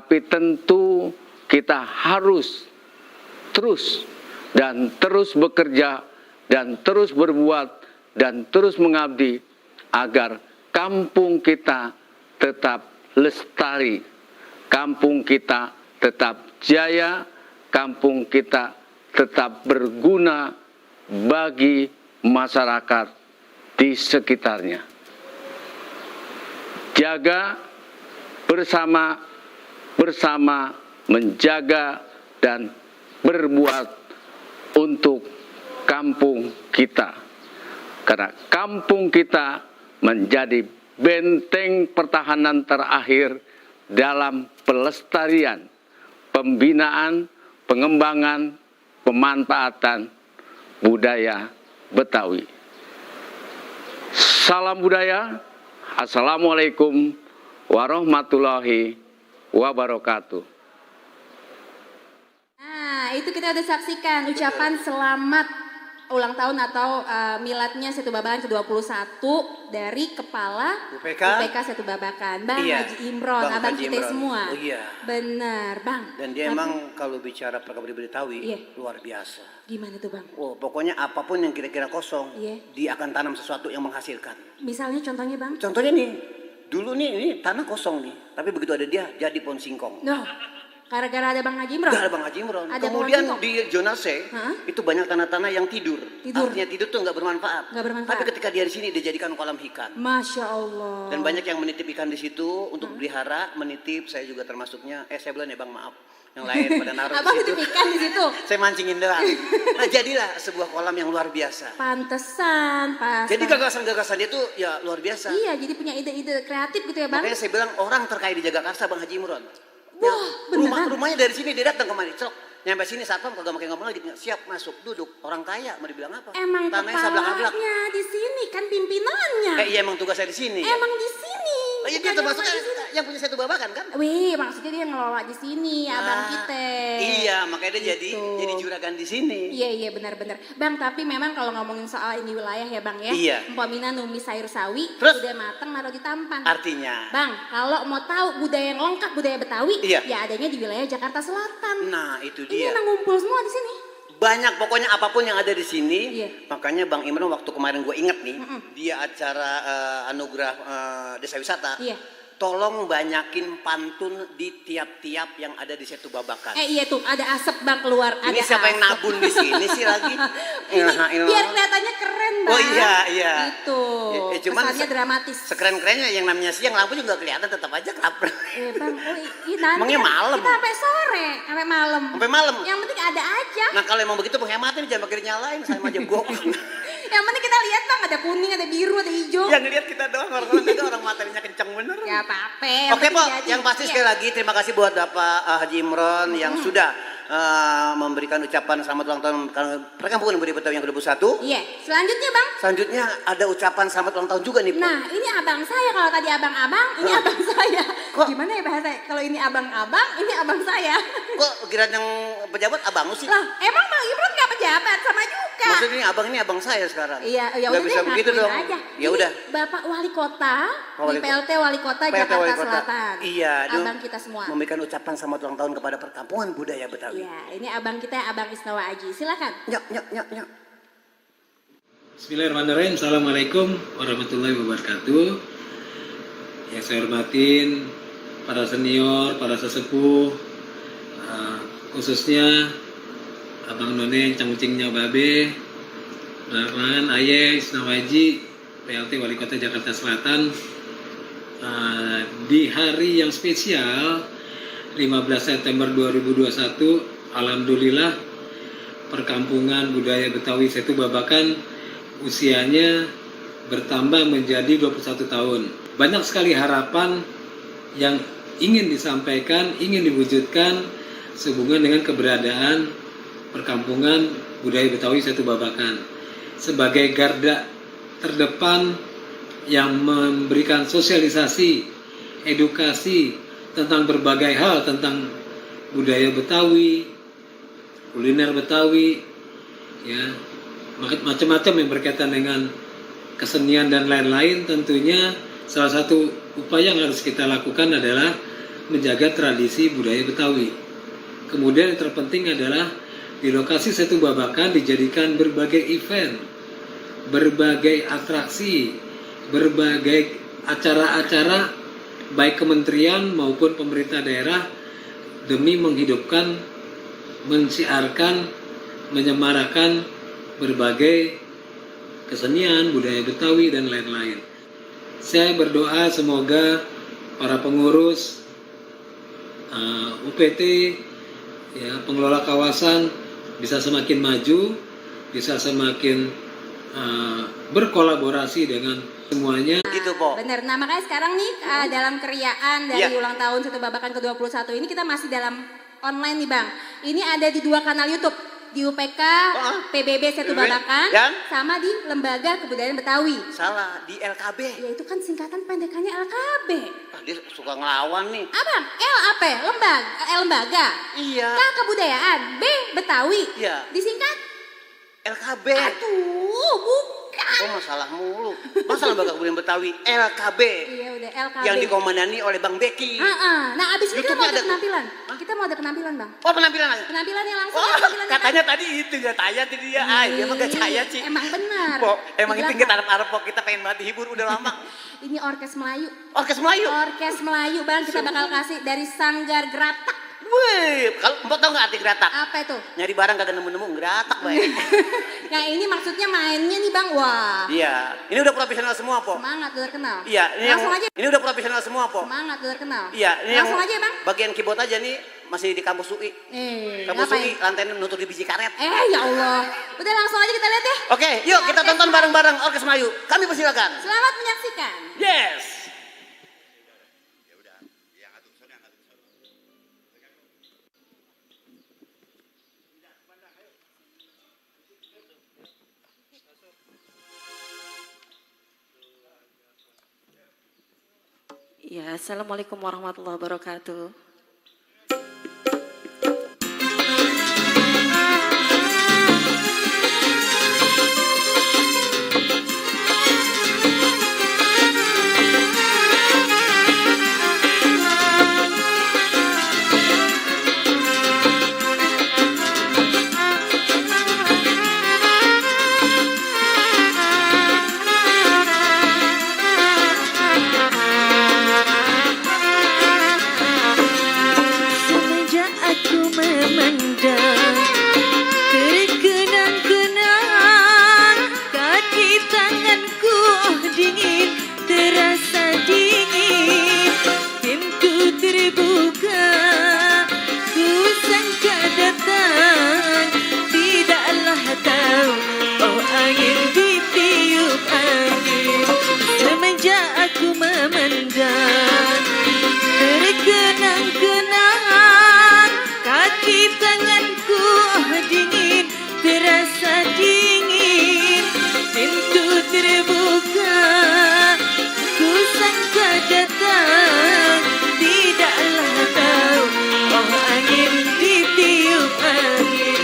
tapi tentu kita harus terus bekerja dan terus berbuat dan terus mengabdi agar kampung kita tetap lestari, kampung kita tetap jaya, kampung kita tetap berguna bagi masyarakat di sekitarnya. Jaga bersama menjaga dan berbuat untuk kampung kita. Karena kampung kita menjadi benteng pertahanan terakhir dalam pelestarian, pembinaan, pengembangan, pemanfaatan budaya Betawi. Salam budaya. Assalamualaikum warahmatullahi wabarakatuh. Nah, itu kita udah saksikan ucapan selamat ulang tahun atau miladnya Setu Babakan ke-21 dari Kepala UPK Setu Babakan, Bang Haji Imron, Bang abang Haji kita Imron. semua. Oh, iya. Benar, Bang. Dan dia emang kalau bicara perkabri Betawi luar biasa. Gimana tuh, Bang? Oh, pokoknya apapun yang kira-kira kosong, dia akan tanam sesuatu yang menghasilkan. Misalnya contohnya, Bang? Contohnya nih, dulu nih ini tanah kosong nih, tapi begitu ada dia jadi pohon singkong. Noh, gara-gara ada Bang Haji Imron? Gak ada Bang Haji Imron. Ada Kemudian pohon di zona C, itu banyak tanah-tanah yang tidur. Artinya tidur tuh nggak bermanfaat. Tapi ketika dia di sini dia jadikan kolam ikan. Masya Allah. Dan banyak yang menitip ikan di situ untuk pelihara, menitip. Saya juga termasuknya. Saya bilang ya Bang, maaf. Yang lain pada naruh di situ. Abang nitip ikan di situ. Saya mancingin doang. Nah, jadilah sebuah kolam yang luar biasa. Pantesan, pas. Jadi gagasan-gagasan dia tuh ya luar biasa. Iya, jadi punya ide-ide kreatif gitu ya, Bang. Makanya saya bilang orang terkaya di Jagakarsa Bang Haji Imron. Wah, beneran. Rumahnya dari sini dia datang kemari, celok. Nyampe sini satpam kagak pakai ngomong lagi, siap masuk duduk. Orang kaya mau dibilang apa? Emang tanahnya sablak-ablak. kepalanya di sini kan pimpinannya. Iya emang tugas saya di sini. Emang di sini. Oh, iya dia termasuk yang punya Setu Babakan kan? Wih, maksudnya dia ngelola di sini, abang kita. Iya, makanya dia Gitu. jadi juragan di sini. Iya benar-benar. Bang, tapi memang kalau ngomongin soal ini wilayah ya, Bang ya. Iya. Umpamina numis sayur sawi, Terus? udah mateng naruh di tampan. Artinya. Bang, kalau mau tahu budaya yang lengkap, budaya Betawi, Iya. ya adanya di wilayah Jakarta Selatan. Nah, itu Ini dia. emang ngumpul semua di sini. Banyak pokoknya apapun yang ada di sini. Iya. Makanya Bang Imron waktu kemarin gue inget nih, dia acara anugerah desa wisata. Iya. Tolong banyakin pantun di tiap-tiap yang ada di Setu Babakan. Iya tuh, ada asap Bang keluar. Ini ada siapa yang asap. nabun di sini sih lagi? Biar kelihatannya keren, Bang. Oh iya. Itu. Cuman Kesannya dramatis. sekeren-kerennya yang namanya siang lampu juga kelihatan tetap aja gelap. Bang, nanti Emangnya malam? Kita sampai sore, sampai malam. Sampai malam. Yang penting ada aja. Nah kalau emang begitu penghematin jangan pakai dinyalain, saya mah jebok. Yang penting kita lihat Bang, ada kuning, ada biru, ada hijau. Yang ngeliat kita doang, orang itu orang materinya kenceng bener. Ya apa-apa. Oke Po, yang pasti sekali lagi terima kasih buat Bapak Haji Imron yang sudah memberikan ucapan selamat ulang tahun Perkampungan Budaya Betawi yang ke-21. Iya, selanjutnya Bang. Selanjutnya ada ucapan selamat ulang tahun juga nih Po. Nah, ini abang saya. Kalau tadi abang-abang, ini abang saya. Kok? Gimana ya bahasa? Kalau ini abang-abang, ini abang saya. Kok kira yang pejabat abangmu sih? Lah, emang Bang Imron gak pejabat? Sama juga. Maksudnya ini abang saya sekarang. Iya, ya Nggak udah bisa deh, begitu ngakuin dong. aja. Ya Ini udah. Bapak Wali Kota Wali di PLT Wali Kota PLT Jakarta Wali Kota. Selatan. Iya, dia abang kita semua. memberikan ucapan selamat ulang tahun kepada Perkampungan Budaya Betawi. Iya, ini abang kita, Abang Isnawa Aji. Silakan. Nyok. Bismillahirrahmanirrahim. Assalamualaikum warahmatullahi wabarakatuh. Yang saya hormatin para senior, para sesepuh, khususnya Abang None, Cangcingnya Babe, Rahman, Aye, Isnawa Aji, PLT Wali Kota Jakarta Selatan. Di hari yang spesial 15 September 2021, alhamdulillah Perkampungan Budaya Betawi Setu Babakan usianya bertambah menjadi 21 tahun. Banyak sekali harapan yang ingin disampaikan, ingin diwujudkan sehubungan dengan keberadaan Perkampungan Budaya Betawi Setu Babakan sebagai garda terdepan yang memberikan sosialisasi, edukasi tentang berbagai hal tentang budaya Betawi, kuliner Betawi, ya macam-macam yang berkaitan dengan kesenian dan lain-lain. Tentunya salah satu upaya yang harus kita lakukan adalah menjaga tradisi budaya Betawi. Kemudian yang terpenting adalah di lokasi Setu Babakan dijadikan berbagai event, berbagai atraksi, berbagai acara-acara baik kementerian maupun pemerintah daerah demi menghidupkan, mensiarkan, menyemarakan berbagai kesenian, budaya Betawi dan lain-lain. Saya berdoa semoga para pengurus UPT, ya, pengelola kawasan bisa semakin maju, bisa semakin berkolaborasi dengan semuanya. Gitu, Po. Bener. Nah, makanya sekarang nih dalam keriaan dari ulang tahun Setu Babakan ke-21 ini kita masih dalam online nih, Bang. Ini ada di 2 kanal YouTube. Di UPK PBB Setu Babakan sama di Lembaga Kebudayaan Betawi. Salah, di LKB. Ya itu kan singkatan pendekannya LKB. Dia suka ngelawan nih. Abang, L apa? Lembaga. Iya. K Kebudayaan, B Betawi. Iya. Disingkat LKB. aduh, bukan. Oh, masalah mulu. Masa Lembaga Kebudayaan Betawi LKB. Iya udah LKB. Yang dikomandani oleh Bang Beki. Nah, abis ini kita mau YouTube-nya ada ada tuh. penampilan. Kita mau ada penampilan, Bang. Oh, penampilan aja. Penampilannya langsung. Oh, penampilannya katanya tadi itu gak tanya tadi dia. Dia mah gak caya sih. Emang benar. Po, emang Di itu belakang. kita harap-harap po, kita pengen banget dihibur udah lama. Ini orkes Melayu. Orkes Melayu. Orkes Melayu, Bang. Kita bakal kasih dari Sanggar Geratak. Wih, kalau Mbok tahu nggak arti geratak? Apa itu? Nyari barang kagak nemu-nemu geratak, Bay. Nah, ini maksudnya mainnya nih, Bang. Wah. Iya, ini udah profesional semua, Po. Semangat, udah kenal. Iya, Langsung aja. Ini udah profesional semua, Po. Semangat, udah kenal. Iya, ini Langsung yang aja, Bang. bagian keyboard aja nih masih di kampus UI. Kampus ngapain? UI, lantainya nutup di biji karet. Ya Allah. Udah langsung aja kita lihat ya. Oke, yuk kita tonton bareng-bareng Orkes Melayu. Kami persilakan. Selamat menyaksikan. Yes. Ya, Assalamualaikum warahmatullahi wabarakatuh. Semenjak aku memandang terkenang-kenang kaki tanganku dingin, terasa dingin, pintu terbuka, ku sangka datang, tidaklah tahu, oh angin ditiup angin. Semenjak aku memandang terkenang-kenang kaki tanganku dingin, terasa dingin, pintu terbuka, ku sangka datang, tidaklah tahu, oh angin ditiup angin.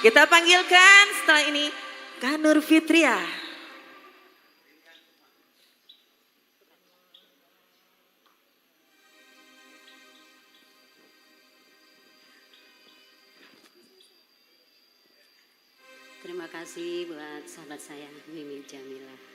Kita panggilkan setelah ini Kanur Fitria. Terima kasih buat sahabat saya Mimi Jamila.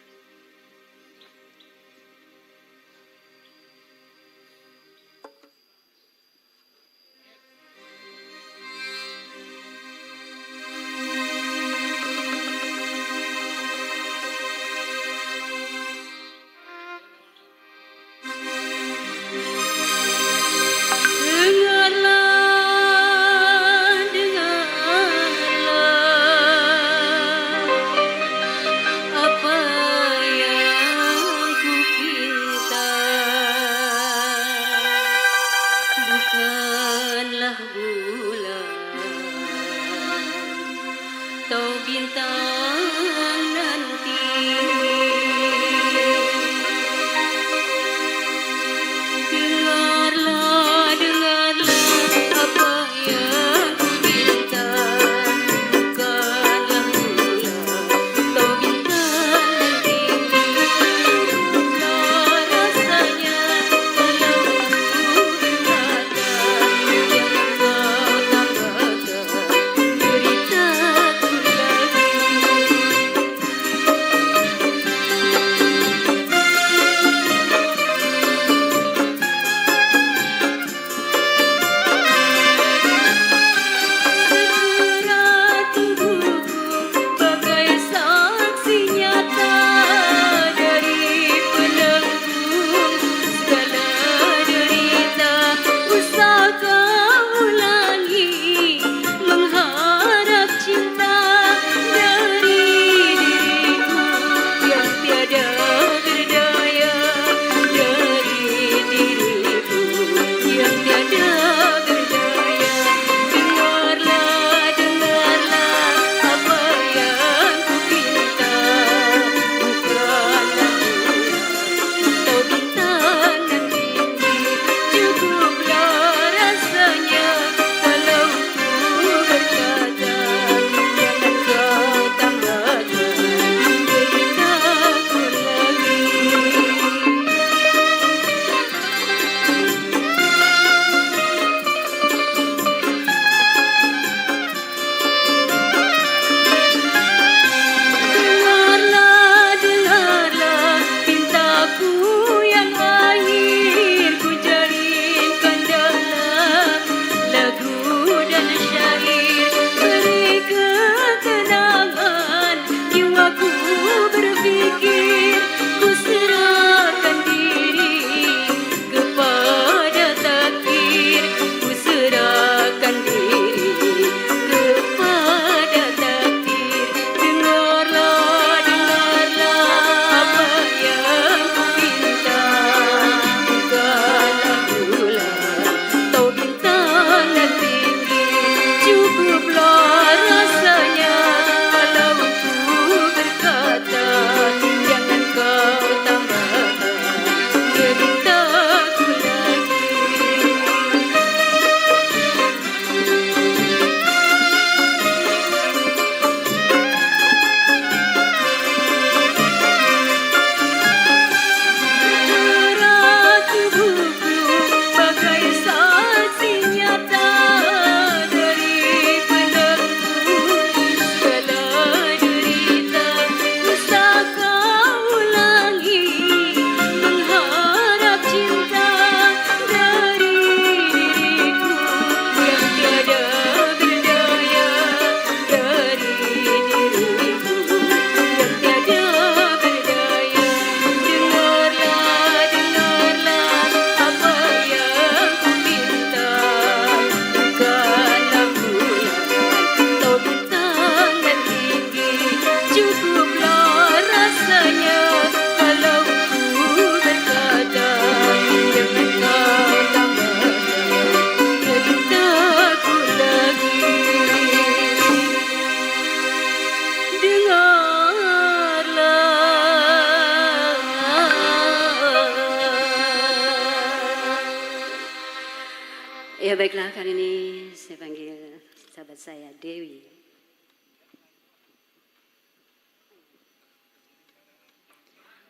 Ya baiklah, kali ini saya panggil sahabat saya Dewi.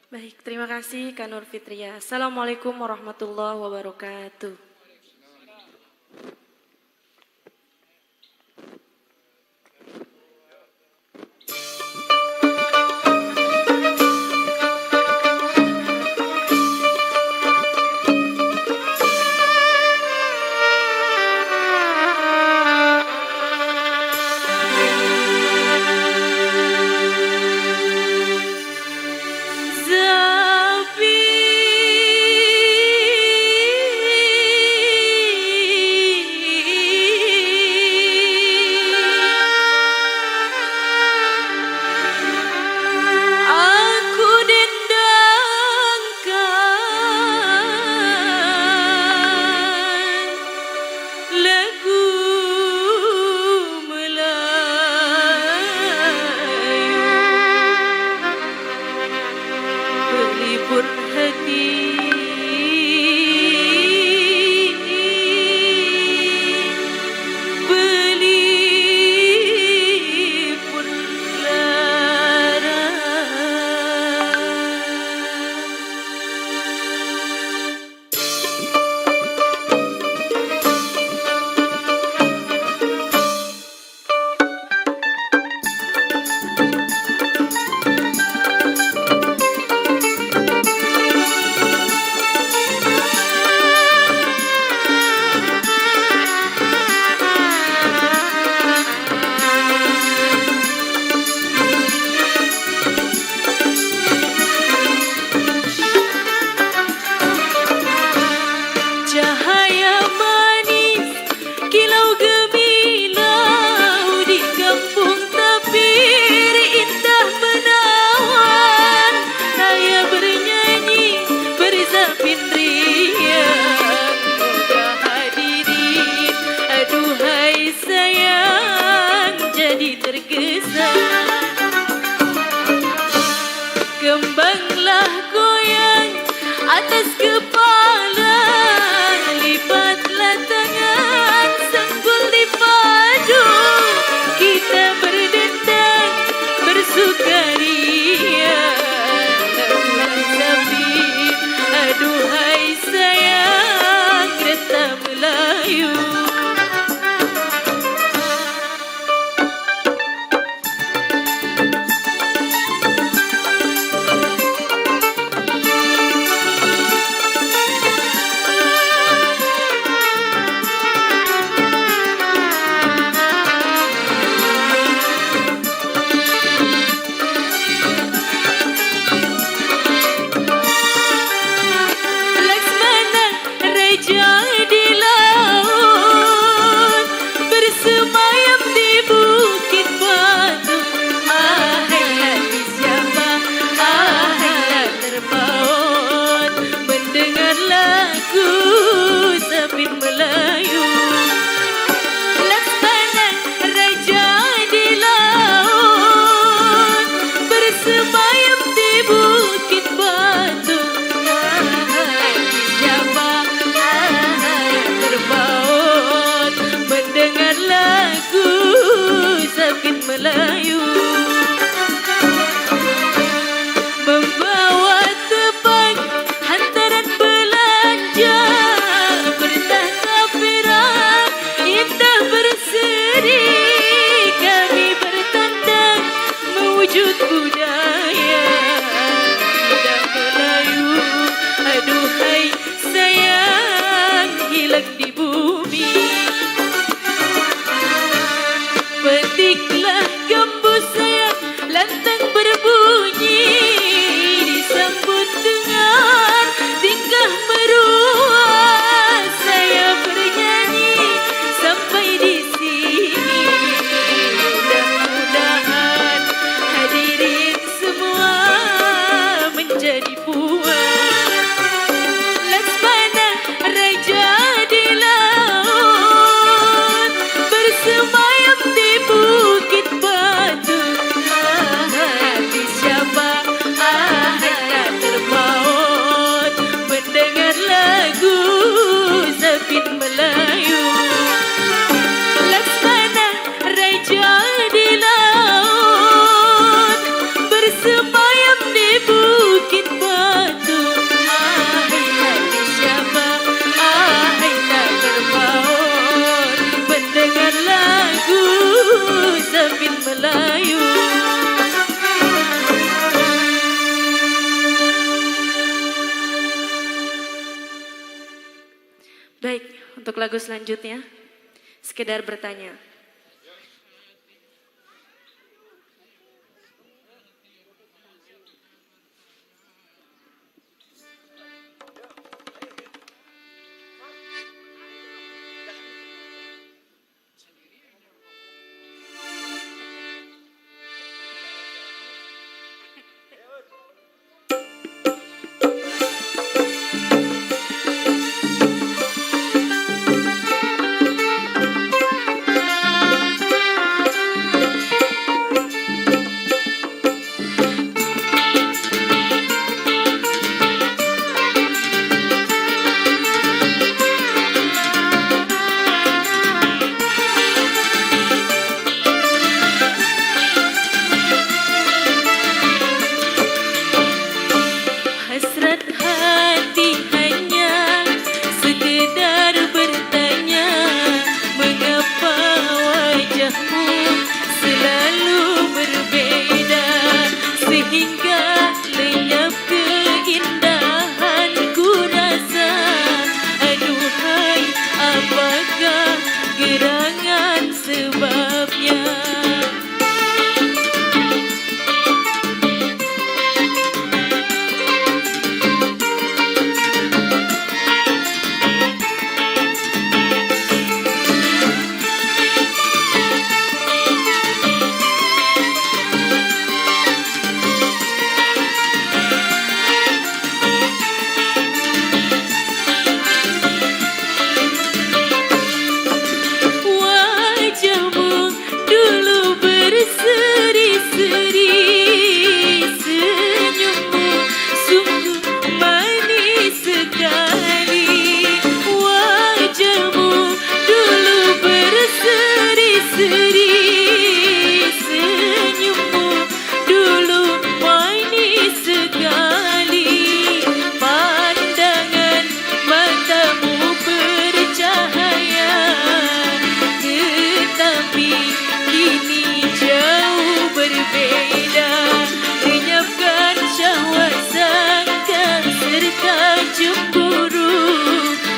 Baik, terima kasih Kak Nur Fitria. Assalamualaikum warahmatullahi wabarakatuh. Aku dendangkan lagu Melayu pelipur hati pelipur lara. Cahaya manis kilau gemilau di kampung tapir indah menawan. Saya bernyanyi bersapin riang moga hadirin aduhai sayang jadi terkesan. Kembanglah goyang atas kepala, lipatlah tangan sanggul dipadu, kita berdendang bersukaria. Lagu sapi aduhai sayang kereta Melayu. Laksmana Raja di laut bersemayam di bukit batu. Ahai hati siapa, ahai terpaut mendengar lagu sabit Melayu. Laksmana Raja di laut bersemayam di bukit batu. Siapa terpaut mendengar lagu sabit Melayu, membawa tebang hantaran belanja bertahta perak indah berseri. Kami bertandang mewujud budaya indah Untuk lagu selanjutnya, Sekedar Bertanya. Hasrat hati hanya sekedar bertanya, mengapa wajahmu selalu berbeda, sehingga lenyap keindahan ku rasa. Aduhai, apakah gerangan sebabnya? Wajahmu dulu berseri-seri, senyummu sungguh manis sekali. Wajahmu dulu berseri-seri, senyummu dulu manis sekali. Pandangan matamu bercahaya, tetapi kini jauh berbeda. Lenyapkan syahwat sangka serta cemburu,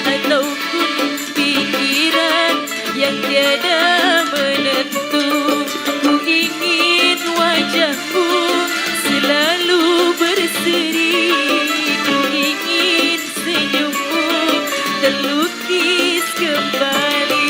ataupun pikiran yang tiada menentu. Ku ingin wajahku selalu berseri, ku ingin senyummu terlukis kembali.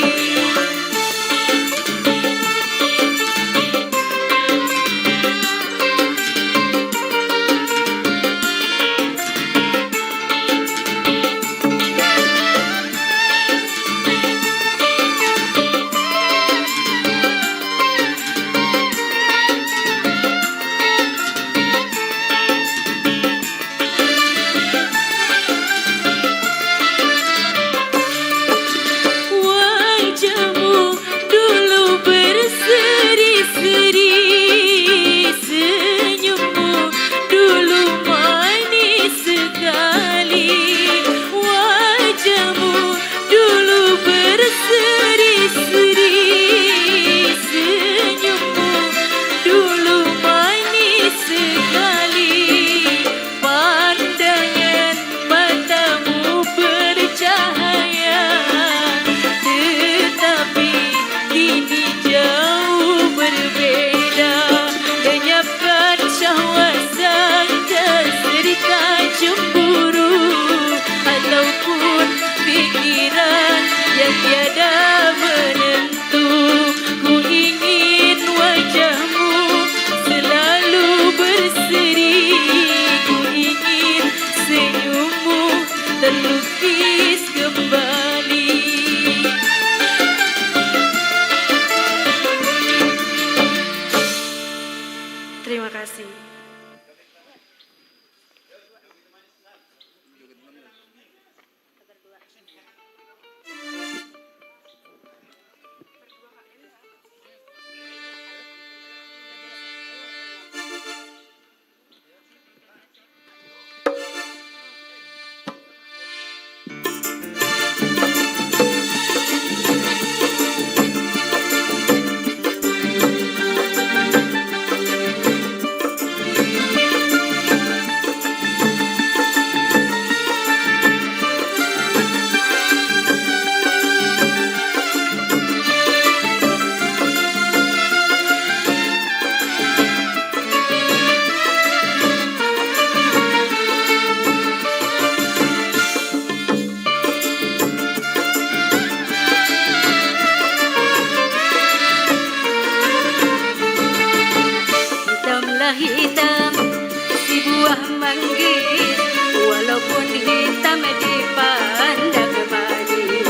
manggis, walaupun hitam dipandang manis.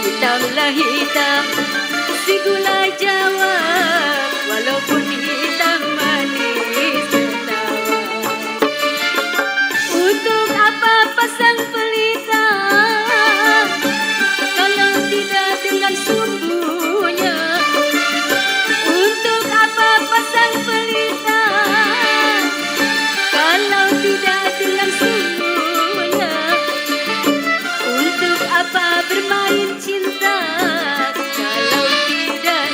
Hitamlah hitam, si gula Jawa, walaupun hitam manis ketawa. Untuk apa pasang pelita kalau tidak dengan sumbunya? Untuk apa pasang pelita kalau tidak dengan sumbunya? Untuk apa bermain cinta kalau tidak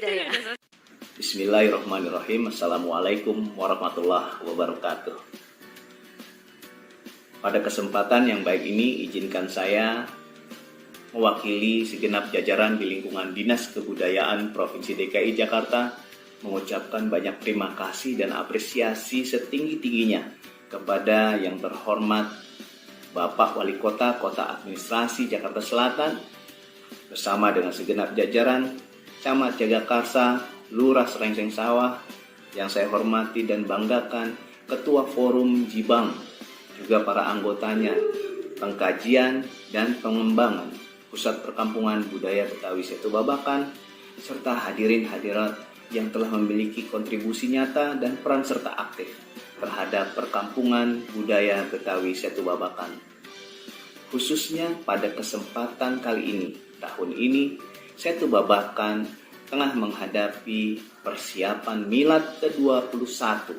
Hidayah. Bismillahirrahmanirrahim. Assalamualaikum warahmatullahi wabarakatuh. Pada kesempatan yang baik ini, izinkan saya mewakili segenap jajaran di lingkungan Dinas Kebudayaan Provinsi DKI Jakarta mengucapkan banyak terima kasih dan apresiasi setinggi-tingginya kepada yang terhormat Bapak Wali Kota Kota Administrasi Jakarta Selatan bersama dengan segenap jajaran Camat Jagakarsa, Lurah Serengseng Sawah yang saya hormati dan banggakan, Ketua Forum Jibang, juga para anggotanya, pengkajian dan pengembangan Pusat Perkampungan Budaya Betawi Setu Babakan, serta hadirin hadirat yang telah memiliki kontribusi nyata dan peran serta aktif terhadap perkampungan budaya Betawi Setu Babakan. Khususnya pada kesempatan kali ini, tahun ini, Setu Babakan tengah menghadapi persiapan milad ke-21,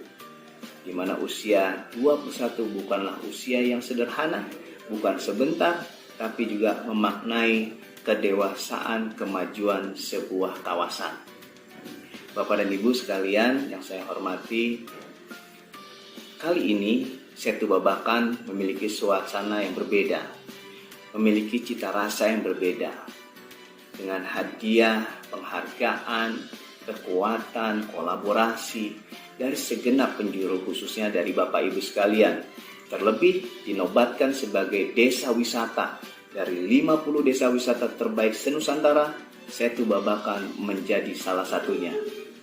di mana usia 21 bukanlah usia yang sederhana, bukan sebentar, tapi juga memaknai kedewasaan kemajuan sebuah kawasan. Bapak dan Ibu sekalian yang saya hormati, kali ini Setu Babakan memiliki suasana yang berbeda, memiliki cita rasa yang berbeda, dengan hadiah, penghargaan, kekuatan, kolaborasi dari segenap penjuru, khususnya dari Bapak Ibu sekalian. Terlebih dinobatkan sebagai desa wisata dari 50 desa wisata terbaik se-Nusantara, Setu Babakan menjadi salah satunya.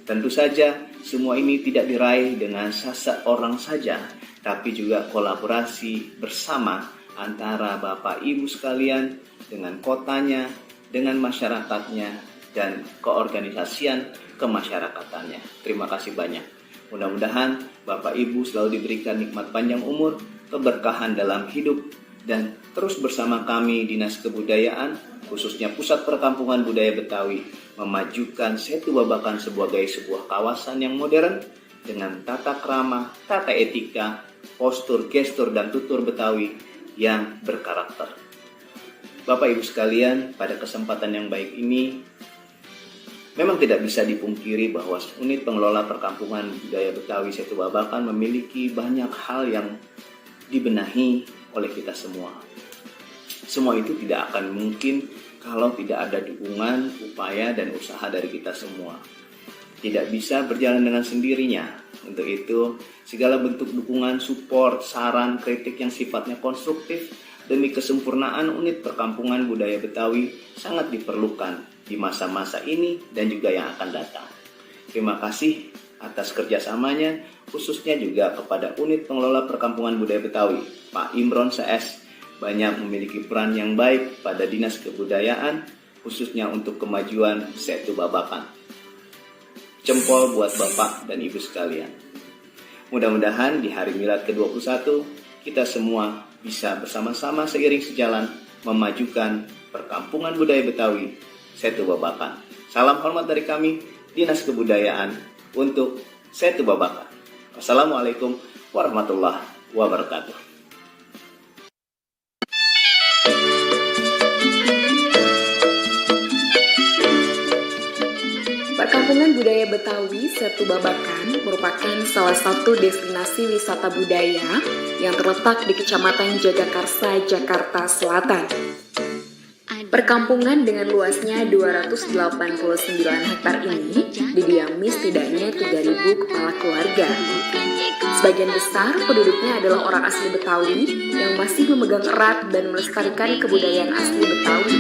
Tentu saja semua ini tidak diraih dengan seseorang saja, tapi juga kolaborasi bersama antara Bapak Ibu sekalian dengan kotanya, dengan masyarakatnya, dan keorganisasian kemasyarakatannya. Terima kasih banyak. Mudah-mudahan Bapak Ibu selalu diberikan nikmat panjang umur, keberkahan dalam hidup, dan terus bersama kami Dinas Kebudayaan, khususnya Pusat Perkampungan Budaya Betawi, memajukan Setu Babakan sebagai sebuah kawasan yang modern dengan tata krama, tata etika, postur, gestur, dan tutur Betawi yang berkarakter. Bapak Ibu sekalian, pada kesempatan yang baik ini, memang tidak bisa dipungkiri bahwa unit pengelola perkampungan budaya Betawi Setu Babakan memiliki banyak hal yang dibenahi oleh kita semua. Semua itu tidak akan mungkin kalau tidak ada dukungan, upaya, dan usaha dari kita semua. Tidak bisa berjalan dengan sendirinya. Untuk itu, segala bentuk dukungan, support, saran, kritik yang sifatnya konstruktif demi kesempurnaan unit perkampungan budaya Betawi sangat diperlukan di masa-masa ini dan juga yang akan datang. Terima kasih atas kerjasamanya, khususnya juga kepada unit pengelola perkampungan budaya Betawi, Pak Imron CS, banyak memiliki peran yang baik pada Dinas Kebudayaan, khususnya untuk kemajuan Setu Babakan. Jempol buat Bapak dan Ibu sekalian. Mudah-mudahan di hari milad ke-21, kita semua bisa bersama-sama seiring sejalan memajukan perkampungan budaya Betawi Setu Babakan. Salam hormat dari kami, Dinas Kebudayaan, untuk Setu Babakan. Wassalamualaikum warahmatullahi wabarakatuh. Perkampungan budaya Betawi Setu Babakan merupakan salah satu destinasi wisata budaya yang terletak di Kecamatan Jagakarsa, Jakarta Selatan. Perkampungan dengan luasnya 289 hektar ini didiami setidaknya 3.000 kepala keluarga. Sebagian besar penduduknya adalah orang asli Betawi yang masih memegang erat dan melestarikan kebudayaan asli Betawi.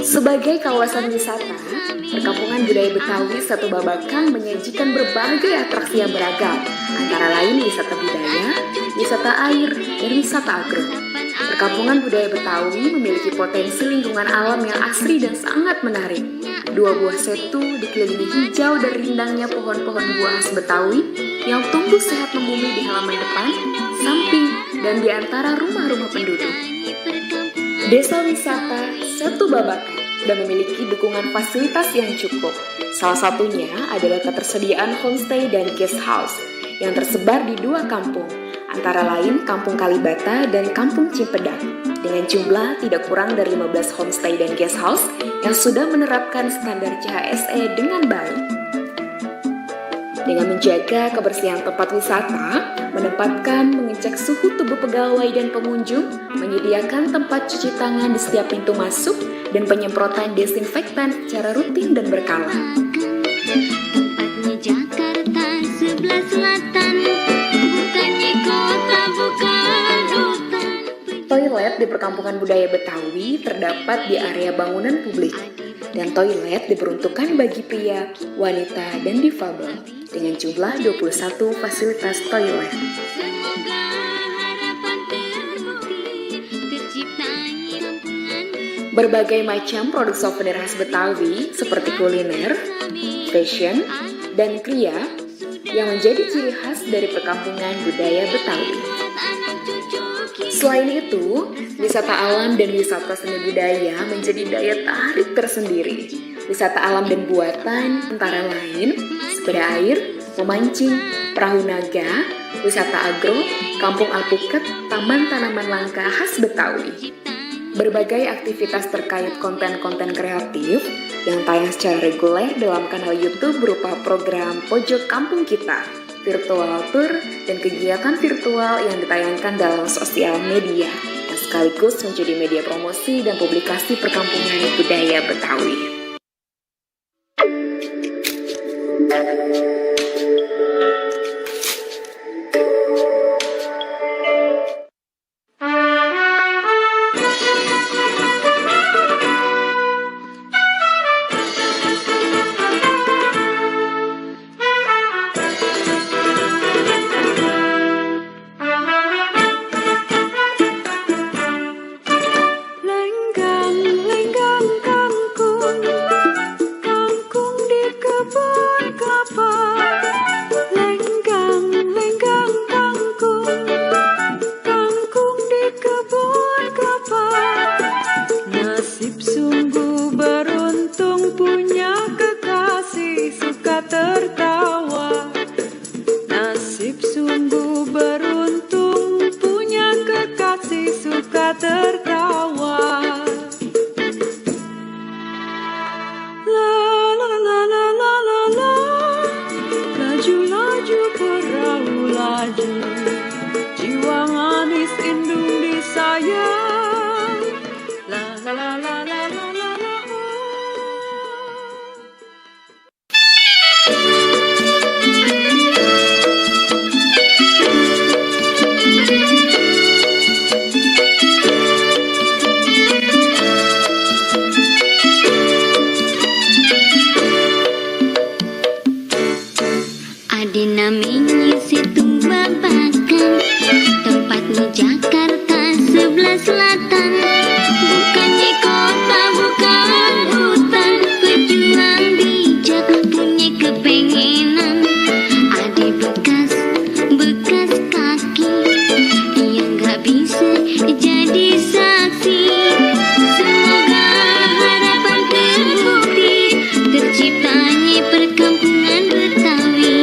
Sebagai kawasan wisata, perkampungan budaya Betawi Setu Babakan menyajikan berbagai atraksi yang beragam, antara lain wisata budaya, wisata air, dan wisata agro. Perkampungan budaya Betawi memiliki potensi lingkungan alam yang asri dan sangat menarik. 2 buah setu dikelilingi hijau dan rindangnya pohon-pohon buah khas Betawi yang tumbuh sehat membumi di halaman depan, samping, dan di antara rumah-rumah penduduk. Desa wisata Setu Babakan dan memiliki dukungan fasilitas yang cukup. Salah satunya adalah ketersediaan homestay dan guest house yang tersebar di 2 kampung, antara lain Kampung Kalibata dan Kampung Cimpedak, dengan jumlah tidak kurang dari 15 homestay dan guest house yang sudah menerapkan standar CHSE dengan baik. Dengan menjaga kebersihan tempat wisata, menempatkan mengecek suhu tubuh pegawai dan pengunjung, menyediakan tempat cuci tangan di setiap pintu masuk, dan penyemprotan desinfektan secara rutin dan berkala. Tempatnya Jakarta sebelah selatan, bukannya kota, bukan hutan. Toilet di perkampungan budaya Betawi terdapat di area bangunan publik, dan toilet diperuntukkan bagi pria, wanita, dan difabel dengan jumlah 21 fasilitas toilet. Semoga harapan terbukti, terciptanya kampungan. Berbagai macam produk souvenir khas Betawi seperti kuliner, fashion, dan kria yang menjadi ciri khas dari perkampungan budaya Betawi. Selain itu, wisata alam dan wisata seni budaya menjadi daya tarik tersendiri. Wisata alam dan buatan antara lain sepeda air, memancing, perahu naga, wisata agro, kampung alpukat, taman tanaman langka khas Betawi. Berbagai aktivitas terkait konten-konten kreatif yang tayang secara reguler dalam kanal YouTube berupa program Pojok Kampung Kita, virtual tour, dan kegiatan virtual yang ditayangkan dalam sosial media, yang sekaligus menjadi media promosi dan publikasi perkampungan budaya Betawi. Namanya Setu Babakan, tempatnya Jakarta sebelah selatan, bukannya kota, bukan hutan. Pejuang bijak punya kepengenan, ada bekas kaki yang gak bisa jadi saksi. Semoga harapan terbukti, terciptanya perkampungan Betawi.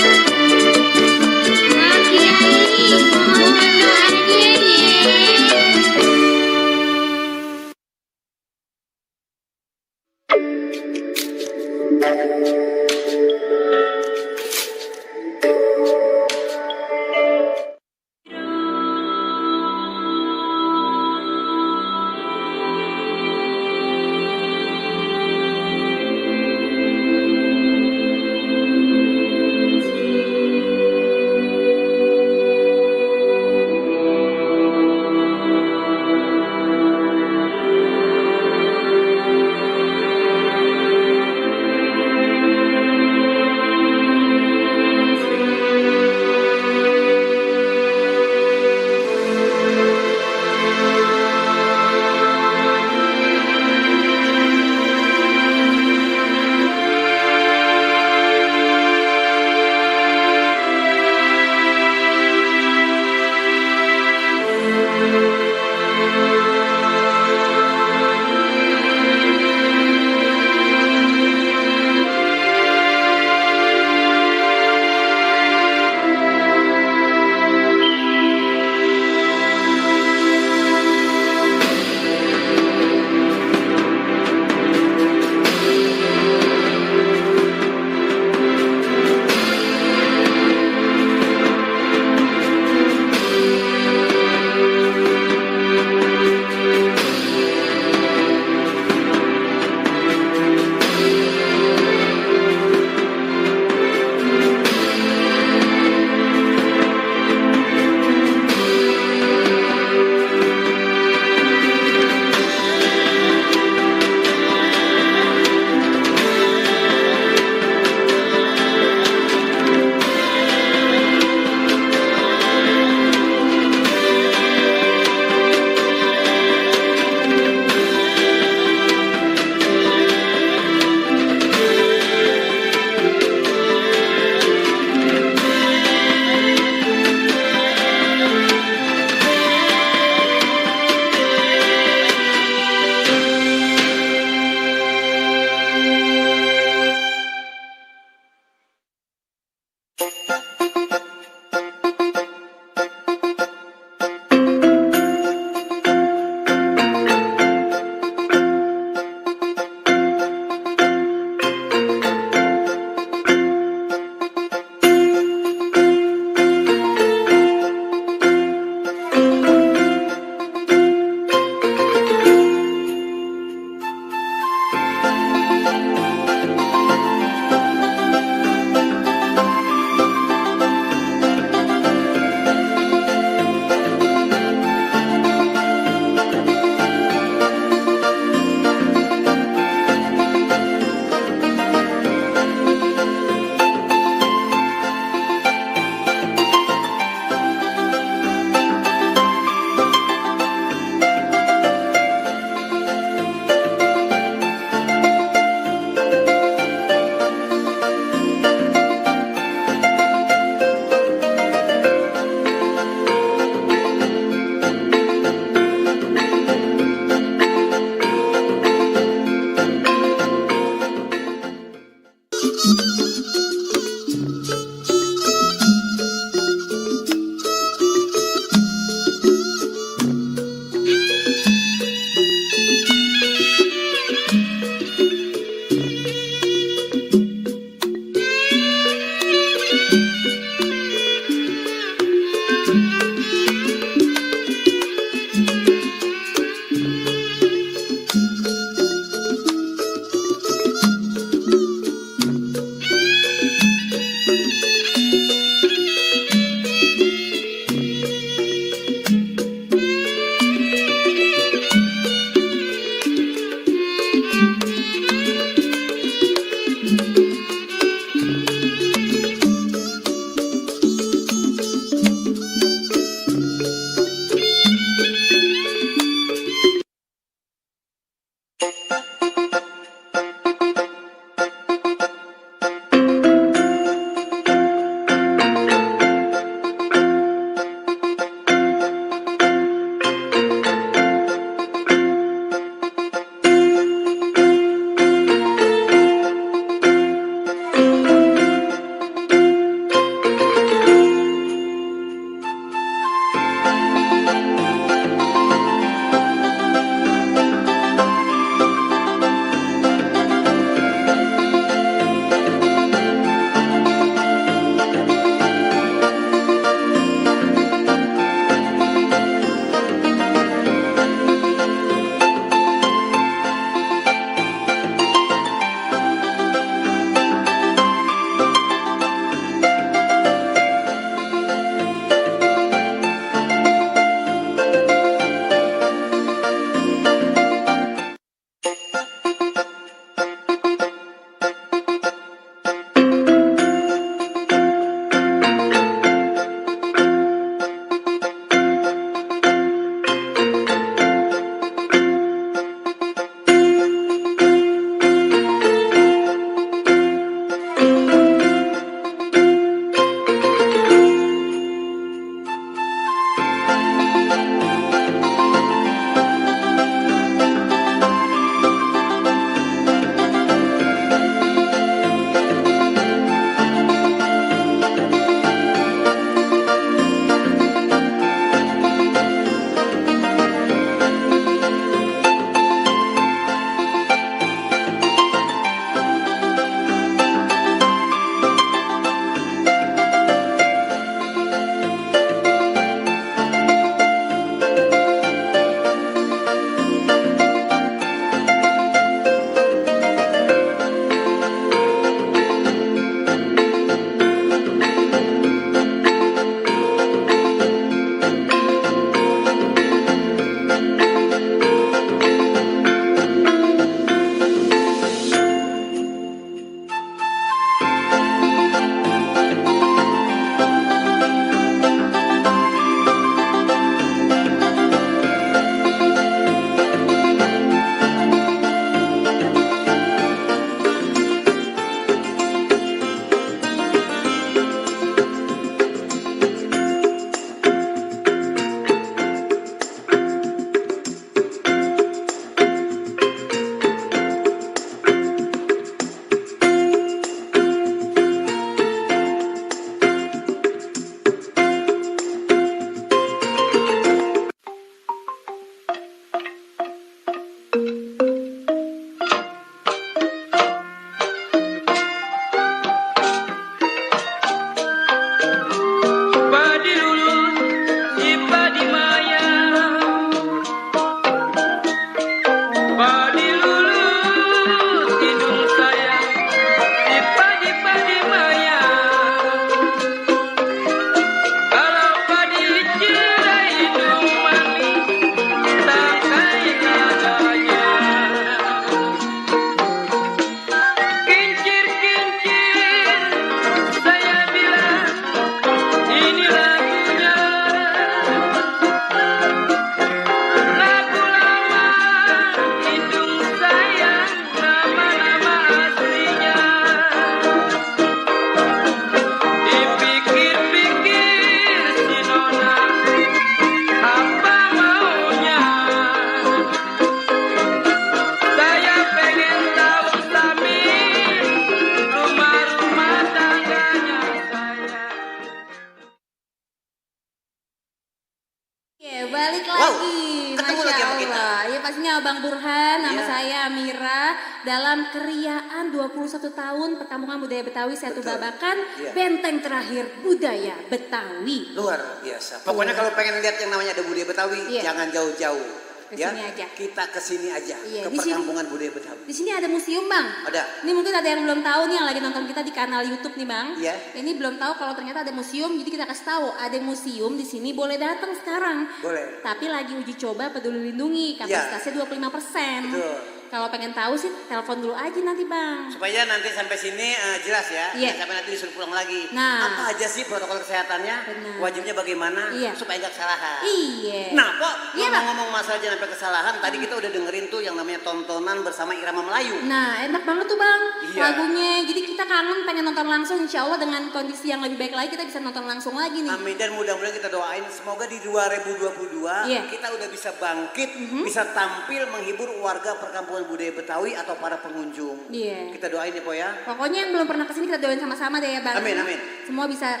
Ya, balik Wow, lagi, ketemu Masya lagi sama kita. Allah. Ya pastinya Abang Burhan, nama Iya. saya Amira. Dalam keriaan 21 tahun Perkampungan Budaya Betawi Setu Betul. Babakan, Iya. benteng terakhir budaya Betawi. Luar biasa. Pokoknya kalau pengen lihat yang namanya ada budaya Betawi, Iya. jangan jauh-jauh. Kesini aja. Kita kesini aja Iya, ke di sini. perkampungan budaya Betawi. Di sini ada museum, Bang. Ada. Ini mungkin ada yang belum tahu nih yang lagi nonton kita di kanal YouTube nih, Bang. Iya. Ini belum tahu kalau ternyata ada museum, jadi kita kasih tahu ada museum di sini, boleh datang sekarang. Boleh. Tapi lagi uji coba Peduli Lindungi, kapasitasnya 25%. Betul. Kalau pengen tahu sih telepon dulu aja nanti, Bang. Supaya nanti sampai sini jelas ya. Iya. Jangan sampai nanti disuruh pulang lagi. Nah. Apa aja sih protokol kesehatannya? Benar. Wajibnya bagaimana? Iya. Supaya nggak kesalahan. Iya. Nah, Pok, Iya, Bang. ngomong-ngomong masalah jangan sampai kesalahan, tadi kita udah dengerin tuh yang namanya tontonan bersama irama Melayu. Nah, enak banget tuh, Bang, Iya. lagunya. Jadi kita kangen pengen nonton langsung, insya Allah dengan kondisi yang lebih baik lagi kita bisa nonton langsung lagi nih. Amin, dan mudah-mudahan kita doain semoga di 2022 Iya. kita udah bisa bangkit, bisa tampil menghibur warga perkampungan budaya Betawi atau para pengunjung. Iya. Kita doain ya, Po ya. Pokoknya yang belum pernah kesini kita doain sama-sama deh ya, Bang. Amin, amin. Semua bisa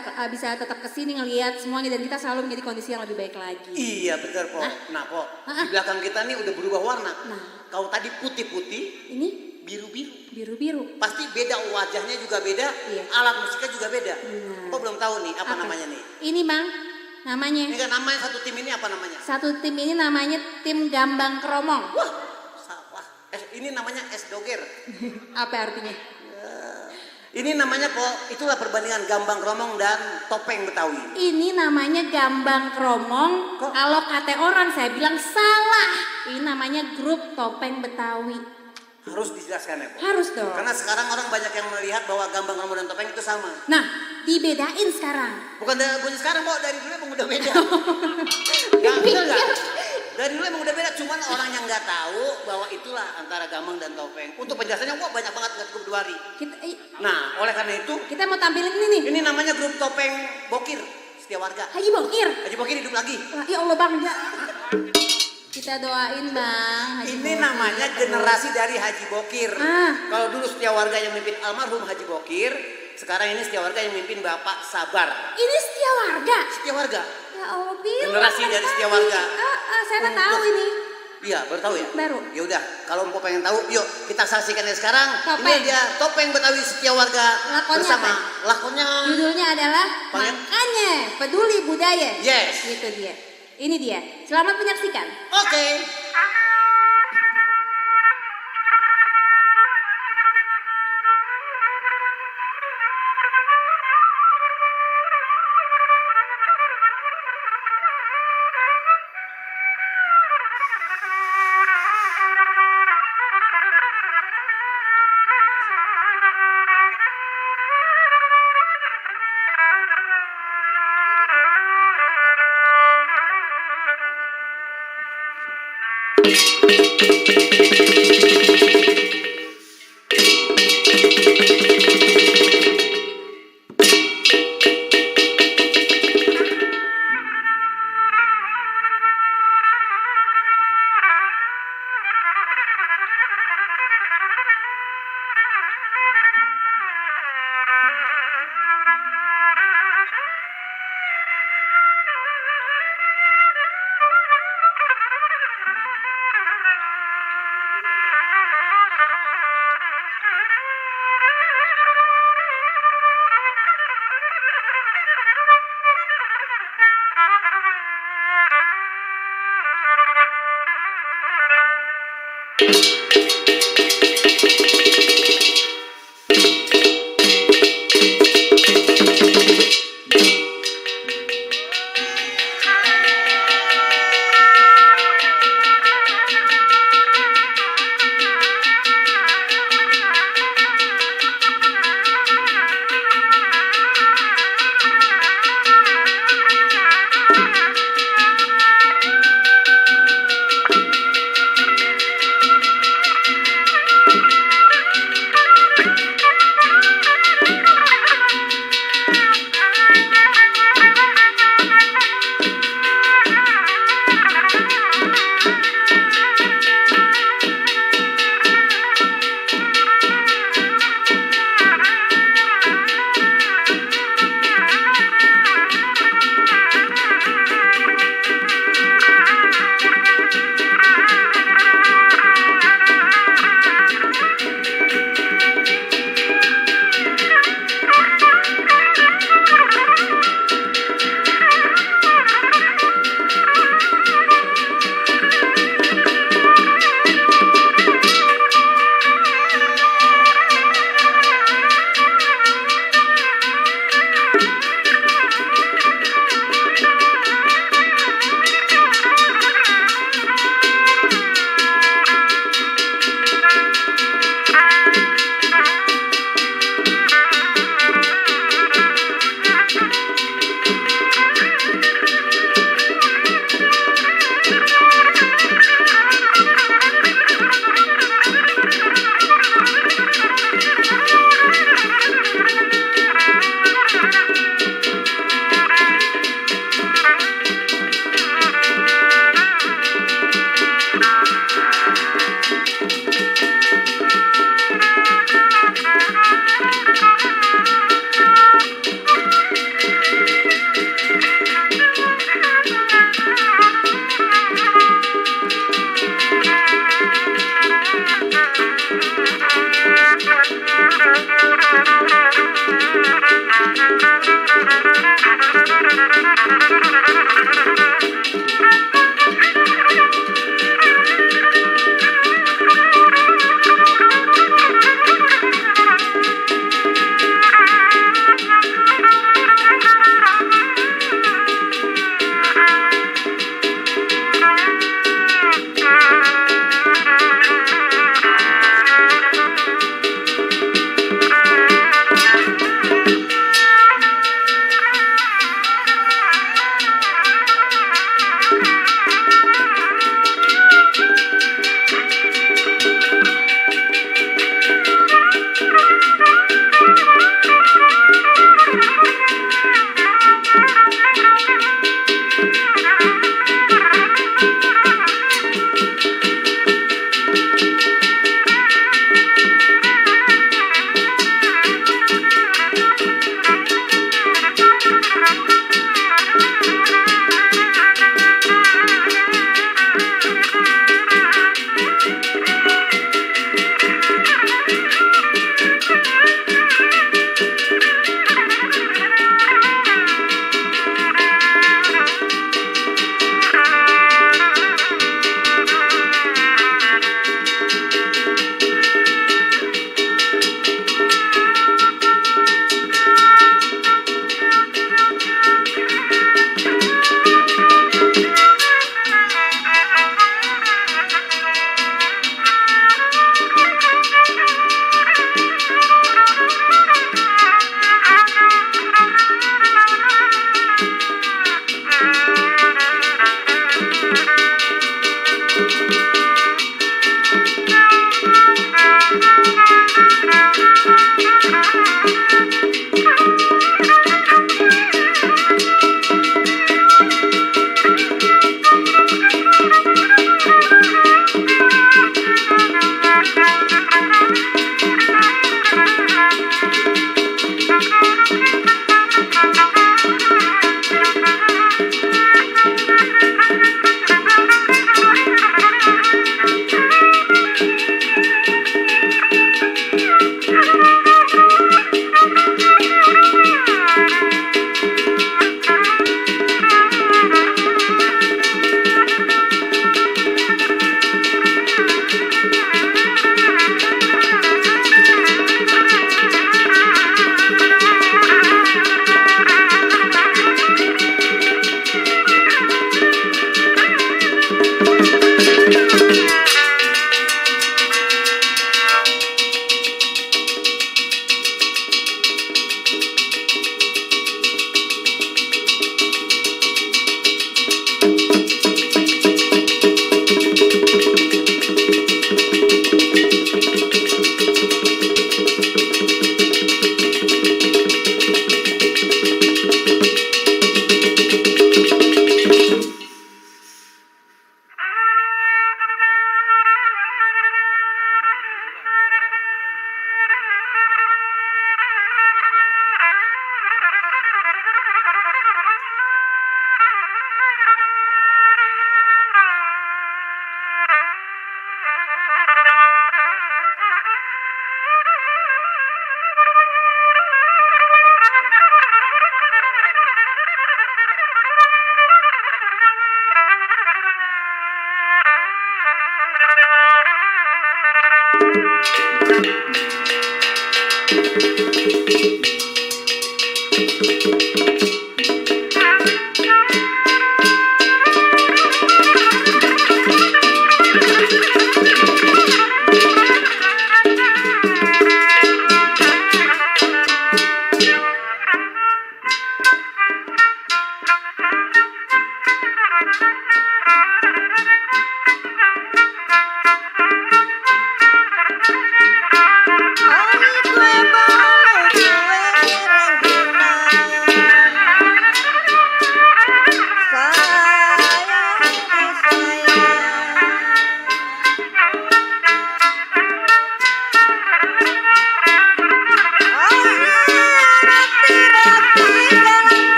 tetap kesini ngelihat semuanya dan kita selalu menjadi kondisi yang lebih baik lagi. Iya betul, Po. Nah, Po, di belakang kita nih udah berubah warna. Nah. Kalau tadi putih-putih, Ini biru-biru. biru-biru. Pasti beda, wajahnya juga beda, Iya. alat musiknya juga beda. Benar. Po belum tahu nih apa namanya nih. Ini, Bang, namanya. Ini kan namanya satu tim ini apa namanya? Satu tim ini namanya tim Gambang Kromong. Wah, sawah. Ini namanya es doger. Apa artinya? Ini namanya, Po, itulah perbandingan gambang kromong dan topeng Betawi. Ini namanya Gambang Kromong. Kalau kata orang saya bilang salah. Ini namanya grup topeng Betawi. Harus dijelaskan ya, Po. Harus dong. Karena sekarang orang banyak yang melihat bahwa gambang kromong dan topeng itu sama. Nah, dibedain sekarang. Bukan sekarang, Po, dari dulu emang udah beda. Gak, bener gak? Dari dulu emang udah beda, cuman orang yang nggak tahu bahwa itulah antara gambang dan topeng. Untuk penjelasannya, wah banyak banget, nggak cukup 2 hari. Nah, oleh karena itu, Kita mau tampilin ini nih. ini namanya grup topeng Bokir Setia Warga. Haji Bokir. Haji Bokir hidup lagi. Ya Allah, Bang. Ya. Kita doain, Bang. Haji Ini Bokir. namanya generasi dari Haji Bokir. Ah. Kalau dulu Setia Warga yang memimpin almarhum Haji Bokir, sekarang ini Setia Warga yang memimpin Bapak Sabar. Ini Setia Warga. Setia Warga. Ya Allah, bilang. Generasi dari Setia Warga. Saya nggak tahu ini. Iya, baru tahu ya? Baru. Ya udah, kalau mau pengen tahu, yuk kita saksikan ya sekarang. Topeng. Ini dia topeng Betawi Setia Warga Lakonnya bersama apa? lakonnya. Judulnya adalah Pengen- Makanya Peduli Budaya. Yes. Gitu dia. Ini dia. Selamat menyaksikan. Oke.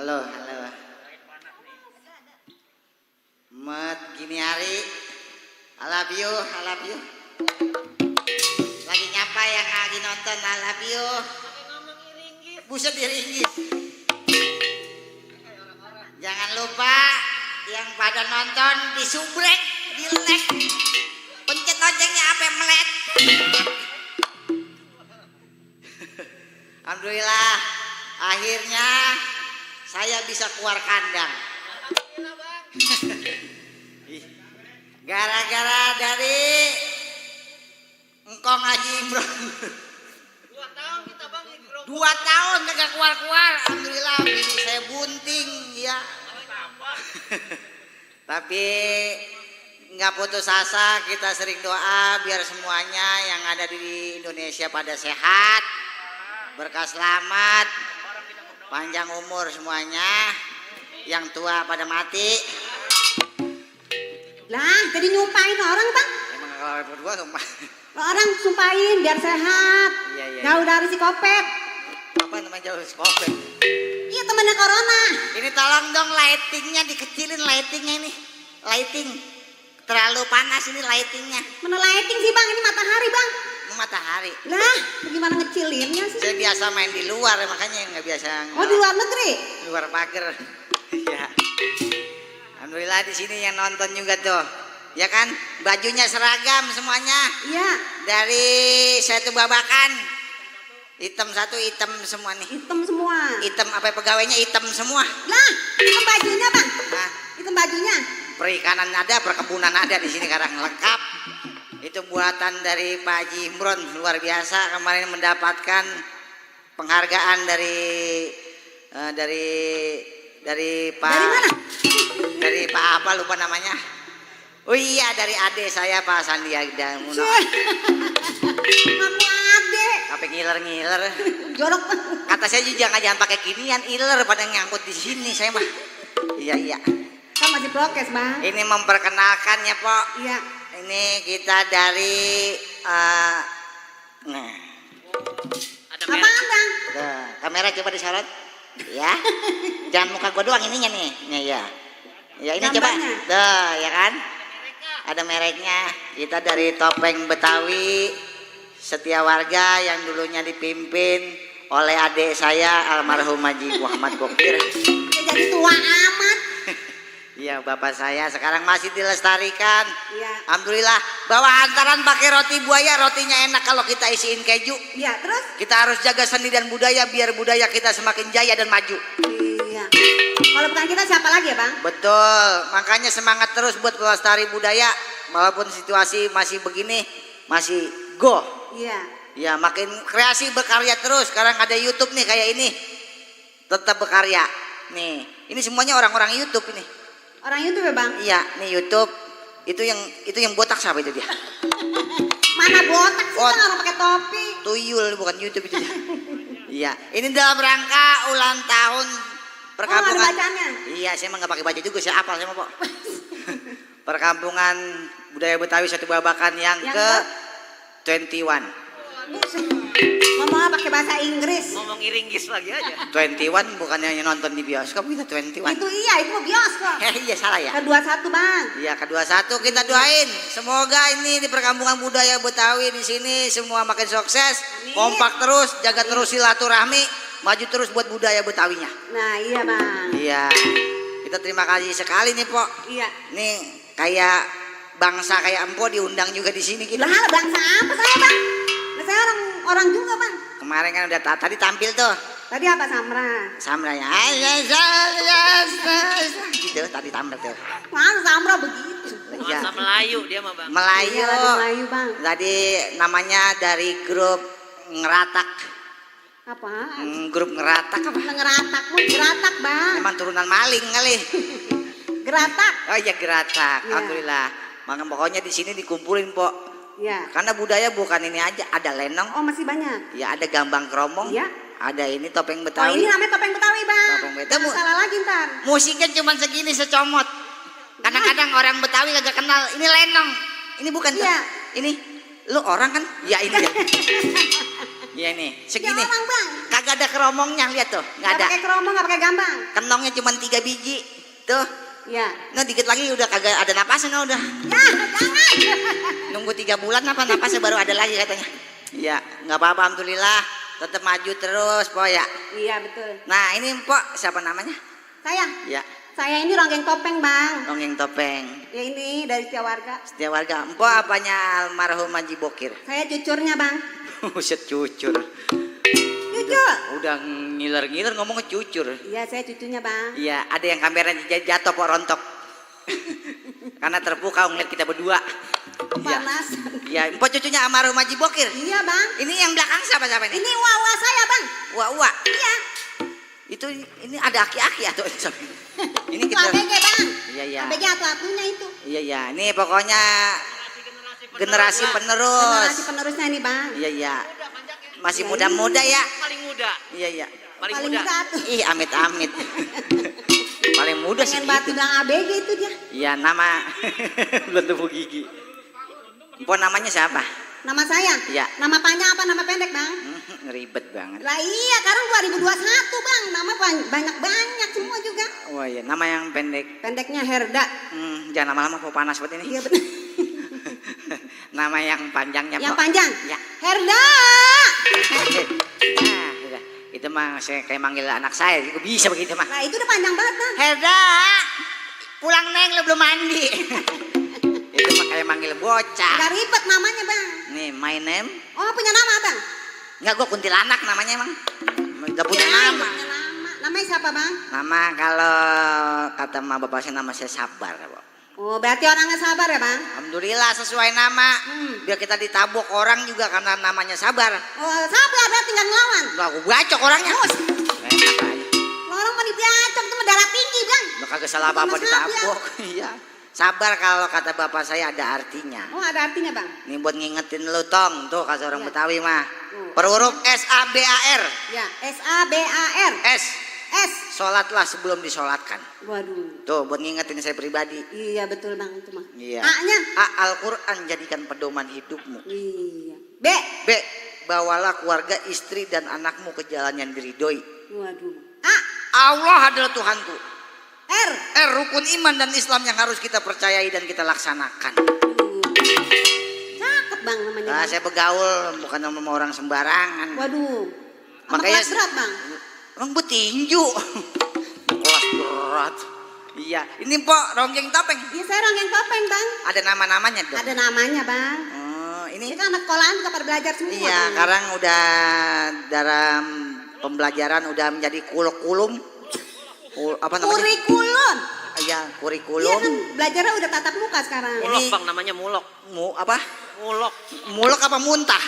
Halo. Mat gini hari. I love you. Lagi nyapa yang lagi nonton, I love you. Buset diringgit. Jangan lupa yang pada nonton disubrek, di like, pencet loncengnya apa melet. Alhamdulillah, akhirnya saya bisa keluar kandang. Gara-gara dari Engkong Haji Imron. 2 tahun kagak keluar. Alhamdulillah, bini saya bunting ya. Tapi nggak putus asa, kita sering doa biar semuanya yang ada di Indonesia pada sehat, berkah selamat, panjang umur semuanya, yang tua pada mati. Lah, jadi nyumpahin orang bang? Emang kalau berdua sumpah. Orang sumpahin biar sehat. Iya. Jauh dari psikopat. Apa namanya jauh psikopat? Iya temennya corona. Ini tolong dong lightingnya dikecilin, lightingnya ini. Lighting. Terlalu panas ini lightingnya. Mana lighting sih bang? Ini matahari bang. Matahari. Lah, bagaimana ngecilinnya sih? Saya biasa main di luar makanya nggak biasa. Oh di luar negeri? Luar pagar. Iya. Alhamdulillah di sini yang nonton juga tuh. Ya kan? Bajunya seragam semuanya. Iya. Dari Setu Babakan. Hitam satu, hitam semua nih. Hitam semua. Hitam apa pegawainya hitam semua. Lah, hitam bajunya bang. Nah, Hitam bajunya. perikanan ada, perkebunan ada di sini sekarang lengkap. Itu buatan dari Pak Haji Imron, luar biasa. Kemarin mendapatkan penghargaan dari Pak. Dari mana? Dari Pak apa lupa namanya. Oh iya, dari adik saya Pak Sandiaga Uno. Ngaku ade. Sampai ngiler. Jorok. Kata saya juga jangan pakai kinian, iler pada ngangkut di sini saya mah. Iya. Kan masih prokes bang. Ini memperkenalkan ya Pok. Iya. Ini kita dari Apaan bang? kamera coba disorot. Ya. Jangan muka gua doang ininya nih. Ya. Ya ini coba. Gambarnya. Tuh, ya kan? Ada mereknya. Kita dari Topeng Betawi, setia warga yang dulunya dipimpin oleh adik saya almarhum Haji Muhammad Bokir. Jadi tua amat. Iya, bapak saya sekarang masih dilestarikan. Iya. Alhamdulillah. Bawa hantaran pakai roti buaya, rotinya enak kalau kita isiin keju. Iya, terus? Kita harus jaga seni dan budaya biar budaya kita semakin jaya dan maju. Iya. Kalau bukan kita siapa lagi ya bang? Betul, makanya semangat terus buat pelestari budaya. Walaupun situasi masih begini, masih go. Iya. Ya, makin kreasi berkarya terus. Sekarang ada YouTube nih kayak ini. Tetap berkarya. Nih, ini semuanya orang-orang YouTube ini. Orang YouTube ya bang? Iya, nih YouTube. Itu yang botak siapa itu dia? Mana botak sih bang, orang pakai topi. Tuyul, bukan YouTube itu dia. Iya, ini dalam rangka ulang tahun perkampungan. Oh, ada bacaannya? Iya, saya emang nggak pakai baju juga, saya apal saya mau Pok. Perkampungan budaya Betawi Setu Babakan yang ke 21. Ngomong apa pakai bahasa Inggris? Ngomong Inggris lagi aja. 21 bukannya nonton di bioskop, kita 21. Itu iya, itu mau bioskop. Iya salah ya. Ke-21 bang. Iya ke-21 kita doain. Semoga ini di perkampungan budaya Betawi di sini semua makin sukses, kompak terus, jaga terus silaturahmi, maju terus buat budaya Betawinya. Nah iya bang. Iya. Kita terima kasih sekali nih Pok. Iya. Nih kayak bangsa kayak Empo diundang juga di sini kita. Lah bangsa apa saya bang? Nah, saya orang juga bang. Kemarin kan udah tadi tampil tuh. Tadi apa Samra? Samranya. Gitu tadi tampil tuh. Mana Samra begitu? Iya. Bahasa Melayu dia mah bang. Melayu. Iya, lagi Melayu bang. Tadi namanya dari grup ngeratak. Apa? Grup ngeratak apa? Ngeratak pun geratak bang. Emang turunan maling kali. Geratak. Oh iya geratak. Iya. Alhamdulillah. Maka pokoknya di sini dikumpulin Pok. Iya. Karena budaya bukan ini aja, ada lenong. Oh masih banyak. Ya ada gambang kromong. Iya. Ada ini topeng Oh Betawi. ini namanya topeng Betawi bang. Topeng Betawi. Jangan salah lagi ntar. Musiknya cuma segini secomot. Kadang-kadang orang Betawi kagak kenal. Ini lenong. Ini bukan tuh. Iya. Ini lu orang kan? Ya ini ya. Iya nih, Ya segini. orang bang. Kagak ada keromongnya, lihat tuh. Nggak ada. pakai keromong, nggak pakai gambang. Kenongnya cuma 3 biji. Tuh. Iya. Nah dikit lagi udah kagak ada napasnya udah. Ya, jangan. Nunggu 3 bulan apa napasnya baru ada lagi katanya. Iya, nggak apa-apa, alhamdulillah. Tetap maju terus, Po ya. Iya, betul. Nah ini Mpok siapa namanya? Saya. Ya, Saya ini ronggeng topeng, Bang. Dongeng Topeng. Ya ini dari Setia Warga. Setia Warga. Mpok apanya almarhum Haji Bokir? Saya cucurnya, Bang. Buset cucur. Cucur. Udah ngiler-ngiler ngomong cucur. Iya, saya cucunya, Bang. Iya, ada yang kameranya jatuh Pok rontok. Karena terpukau ngeliat kita berdua. Iya. Panas. Iya, Mpok cucunya almarhum Haji Bokir. Iya, Bang. Ini yang belakang siapa ini? Ini wawa saya, Bang. Wah. Iya. Itu ini ada aki-aki atau ini Itu kita. ABG, Bang. Iya. ABG atu-atunya itu. Iya. Ini pokoknya generasi penerus. Generasi penerusnya ini, Bang. Iya. Masih muda-muda ya. Paling muda. Iya. Paling muda tuh. Ih, amit-amit. Paling muda sih. Pengen batu bilang ABG itu dia. Iya, nama belum tepuk gigi. Mpok namanya siapa? Nama saya? Iya. Nama panjang apa nama pendek, Bang? Ngeribet banget. Lah iya, sekarang 2021, Bang. Nama banyak semua juga. Oh iya, nama yang pendek. Pendeknya Herda. Jangan lama-lama kok panas seperti ini. Iya benar. Nama yang panjangnya Yang Pok. panjang? Ya. Herda. Nah, udah. Itu mah saya kayak manggil anak saya juga bisa begitu mah. Nah, itu udah panjang banget, Bang. Herda, pulang Neng, lu belum mandi. Itu mah kayak manggil bocah. Gak ribet namanya, Bang. Nih, my name. Oh, punya nama, Bang? Enggak, gua kuntilanak namanya emang. Udah punya Kirain nama. punya nama. Namanya siapa, Bang? Nama kalau kata ma bapak saya nama saya Sabar, Pak. Oh, berarti orangnya sabar ya, Bang? Alhamdulillah sesuai nama. Biar kita ditabok orang juga karena namanya Sabar. Oh, sabar berarti nggak ngelawan. Lah, aku bacok orangnya. Enak aja. Lo orang mau dibacok itu mah darah tinggi, Bang. Lo kagak salah apa-apa ditabok. Iya. Sabar kalau kata bapak saya ada artinya. Oh, ada artinya, Bang? Ini buat ngingetin lu, Tong. Tuh kata orang Betawi mah. Per huruf S-A-B-A-R. Ya, S-A-B-A-R. S. Sholatlah sebelum disolatkan. Waduh. Tuh buat ngingetin saya pribadi. Iya, betul, Bang, itu mah. Iya. A-nya? A, Al-Quran jadikan pedoman hidupmu. Iya. B. B, bawalah keluarga, istri dan anakmu ke jalan yang diridhoi. Waduh. Allah adalah Tuhanku. R. R, rukun iman dan Islam yang harus kita percayai dan kita laksanakan. Cakep, Bang, namanya. Nah, saya begaul bukan sama orang sembarangan. Waduh. Makanya kelas berat, Bang. Emang betinju. Kelas berat. Iya, ini Pok ronggeng topeng. Iya, saya ronggeng topeng, Bang. Ada nama-namanya dong. Ada namanya, Bang. Oh, ini kan anak sekolahan juga pada belajar semua. Iya, sekarang udah dalam pembelajaran udah menjadi kurikulum. Apa namanya? Kurikulum. Iya, kurikulum. Iya kan belajarnya udah tatap muka sekarang. Mulok, Bang, namanya mulok. Apa? Mulok. Mulok apa muntah?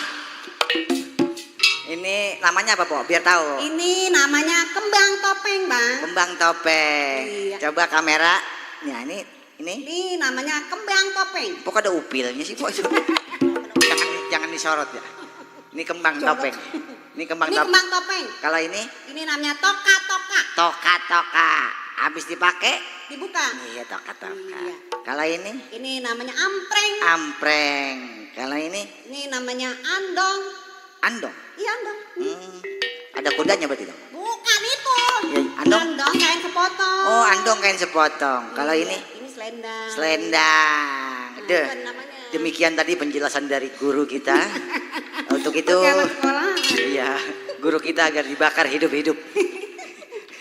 Ini namanya apa, Po? Biar tahu. Ini namanya kembang topeng, Bang. Kembang topeng. Iya. Coba kamera. Nah, ini. Ini namanya kembang topeng. Kok ada upilnya sih, Po? jangan disorot ya. Ini kembang topeng. Ini kembang topeng. Kalau ini? Ini namanya toka-toka. Toka-toka. Habis dipakai? Dibuka. Iya, toka-toka. Iya. Kalau ini? Ini namanya ampreng. Ampreng. Kalau ini? Ini namanya andong. Andong? Iya, andong. Ada kudanya berarti dong? Bukan itu. Ya, andong? Andong kain sepotong. Oh, andong kain sepotong. Kalau Iya, ini? Ini selendang. Selendang. Itu namanya. Demikian tadi penjelasan dari guru kita. Untuk itu, Pakai anak sekolah. iya, guru kita agar dibakar hidup-hidup.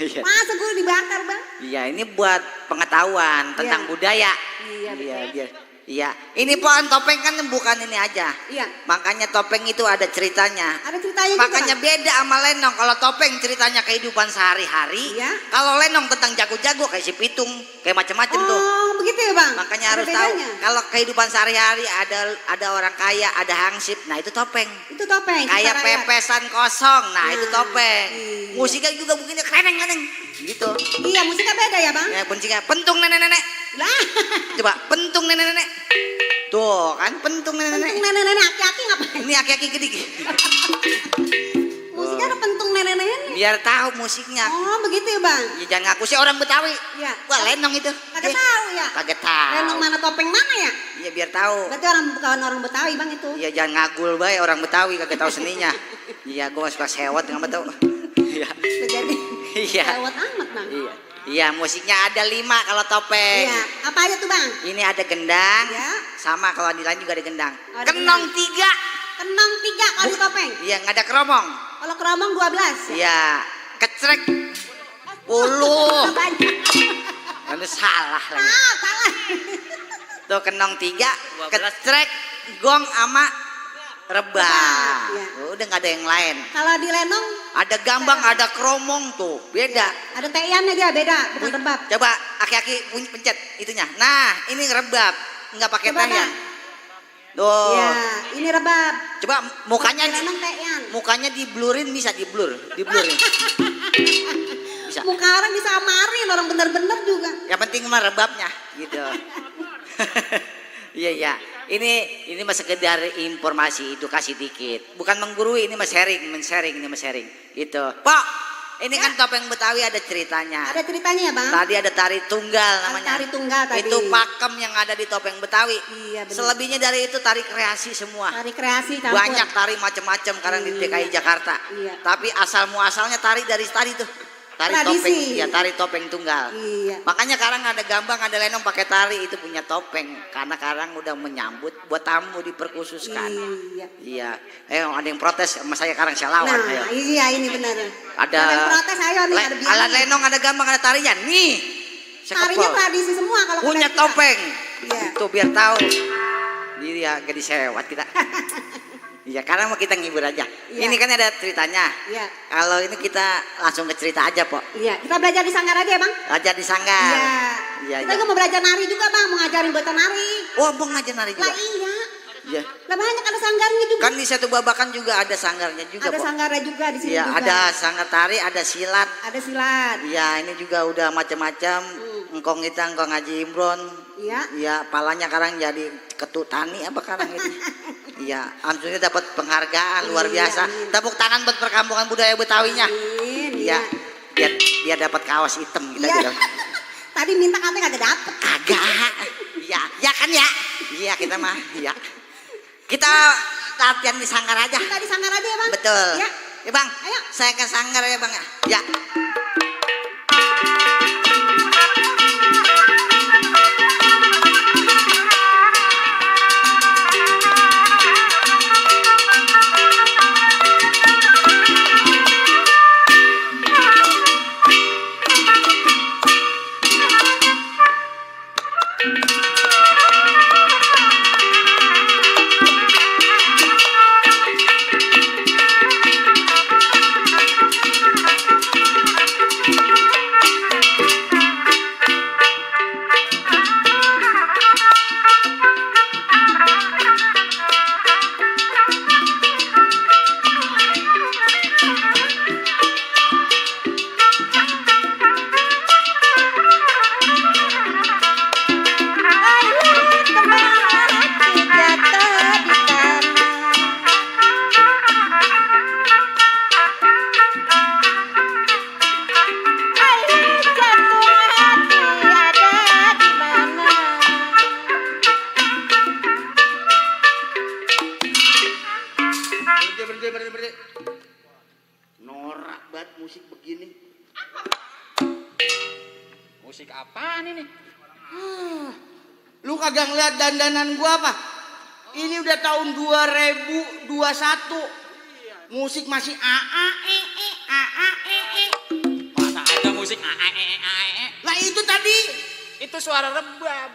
Iya. Masa guru dibakar, Bang? Iya, ini buat pengetahuan tentang budaya. Iya, betul. Biar. Iya, ini pohon topeng kan bukan ini aja. Iya. Makanya topeng itu ada ceritanya. Ada ceritanya Makanya juga, beda sama lenong. Kalau topeng ceritanya kehidupan sehari-hari. Iya. Kalau lenong tentang jago-jago kayak si pitung, kayak macam-macam tuh. Oh, begitu ya, Bang? Makanya Ada harus tahu. bedanya? Kalau kehidupan sehari-hari ada orang kaya, ada hansip. Nah itu topeng. Itu topeng. Kayak kita rakyat. pepesan kosong. Nah itu topeng. Iya. Musiknya juga begini keren-keren. Gitu. Iya, musiknya beda ya, Bang? Ya musiknya pentung nenek-nenek. Lah. Coba pentung nenek-nenek. Tuh kan pentung nenek-nenek. Pentung nenek-nenek aki-aki ngapain? Ini aki-aki gede. Musiknya ada pentung nenek-nenek. Biar tahu musiknya. Oh, begitu ya, Bang? Ya, jangan ngaku sih orang Betawi. Iya. Wah lenong itu. Kagak tahu ya? Kagak tahu. Lenong mana topeng mana ya? Iya biar tahu. Berarti bukan orang Betawi, Bang, itu. Iya jangan ngagul bae orang Betawi kagak tahu seninya. Iya gua suka sewot nggak tahu. Iya. Jadi Iya. lewat amat bang. Iya. Iya, musiknya ada 5 kalau topeng. Iya, apa aja tuh bang? Ini ada gendang. Ya. Sama kalau di lain juga ada gendang. Oh, ada Kenong gendang. 3. Kenong 3 kalau di topeng. Iya, nggak ada keromong. Kalau keromong 12. Iya. Kecrek 10. Banyak. Lalu salah lagi. Salah. Tuh kenong 3, kecrek, gong sama rebab. Iya. Udah nggak ada yang lain. Kalau di lenong Ada gambang, ada keromong tuh, beda. ada teyannya dia beda, bukan rebab. Coba aki-aki bunyi pencet itunya. Nah, ini rebab, nggak pakai Coba, teyan. Bang. Tuh. Ya, ini rebab. Coba mukanya Di lenong teyan. mukanya di-blurin bisa di-blurin. Bisa. Muka orang disamarin, orang bener-bener juga. Yang penting mah rebabnya gitu. Iya iya. Ini mah sekedar informasi, edukasi dikit. Bukan menggurui, ini mah men-sharing. Gitu. Pak, ini kan topeng Betawi ada ceritanya. Ada ceritanya ya bang? Tadi ada tari tunggal namanya. Tari tunggal tadi. Itu pakem yang ada di topeng Betawi. Iya benar. Selebihnya dari itu tari kreasi semua. Tari kreasi campur. Banyak tari macam-macam sekarang di DKI Jakarta. Iya. Tapi asal muasalnya tari dari tadi tuh. Tari Tradisi. topeng, ya tari topeng tunggal. Iya. Makanya sekarang ada gambang, ada lenong pakai tari itu punya topeng. Karena sekarang udah menyambut buat tamu diperkhususkan. Iya. Iya. Ayo ada yang protes sama saya sekarang saya lawan. Nah, Ayo. iya ini benar. Ada Kalau yang protes ayo nih ada biaya. alat lenong, ada gambang, ada tarian. Nih. Tarinya sekepel. tradisi semua kalau Punya kedai kita. topeng. Iya. Itu biar tahu. Jadi ya gak disewat kita. Iya, karena mau kita ngibur aja. Iya. Ini kan ada ceritanya. Iya. Kalau ini kita langsung ke cerita aja, Pok. Iya, kita belajar di sanggar aja ya bang. Aja di sanggar. Iya. Iya, Kita iya. juga mau belajar nari juga bang, mau ngajarin buat nari. Oh, Bang ngajar nari Lah juga. iya. Iya. Lah banyak ada sanggarnya juga. Kan di satu babakan juga ada sanggarnya juga, Ada Pok. sanggarnya juga di sini Iya, juga. ada sanggar tari, ada silat. Ada silat. Iya, ini juga udah macam-macam. Engkong kita, engkong Haji Imron. Iya. Iya, palanya sekarang jadi ketua tani apa sekarang ini. Iya, Amsunnya dapat penghargaan luar Iya, biasa. amin. Tepuk tangan buat perkampungan budaya Betawinya. Amin. Iya. Dia dapat kaos hitam kita Iya. juga. Tadi minta katanya kagak dapet. Kagak. Iya, ya kan ya? Iya, kita mah iya. Kita latihan di sanggar aja. Kita di sanggar aja ya bang. Betul. Ya. Ya, Bang. Ayo. Saya ke sanggar ya, Bang ya. Ya. Berhenti. Norak banget musik begini. Musik apaan ini? Lu kagak ngeliat dandanan gua apa? Ini udah tahun 2021. Musik masih Masa ada musik Lah itu tadi. Itu suara rebab.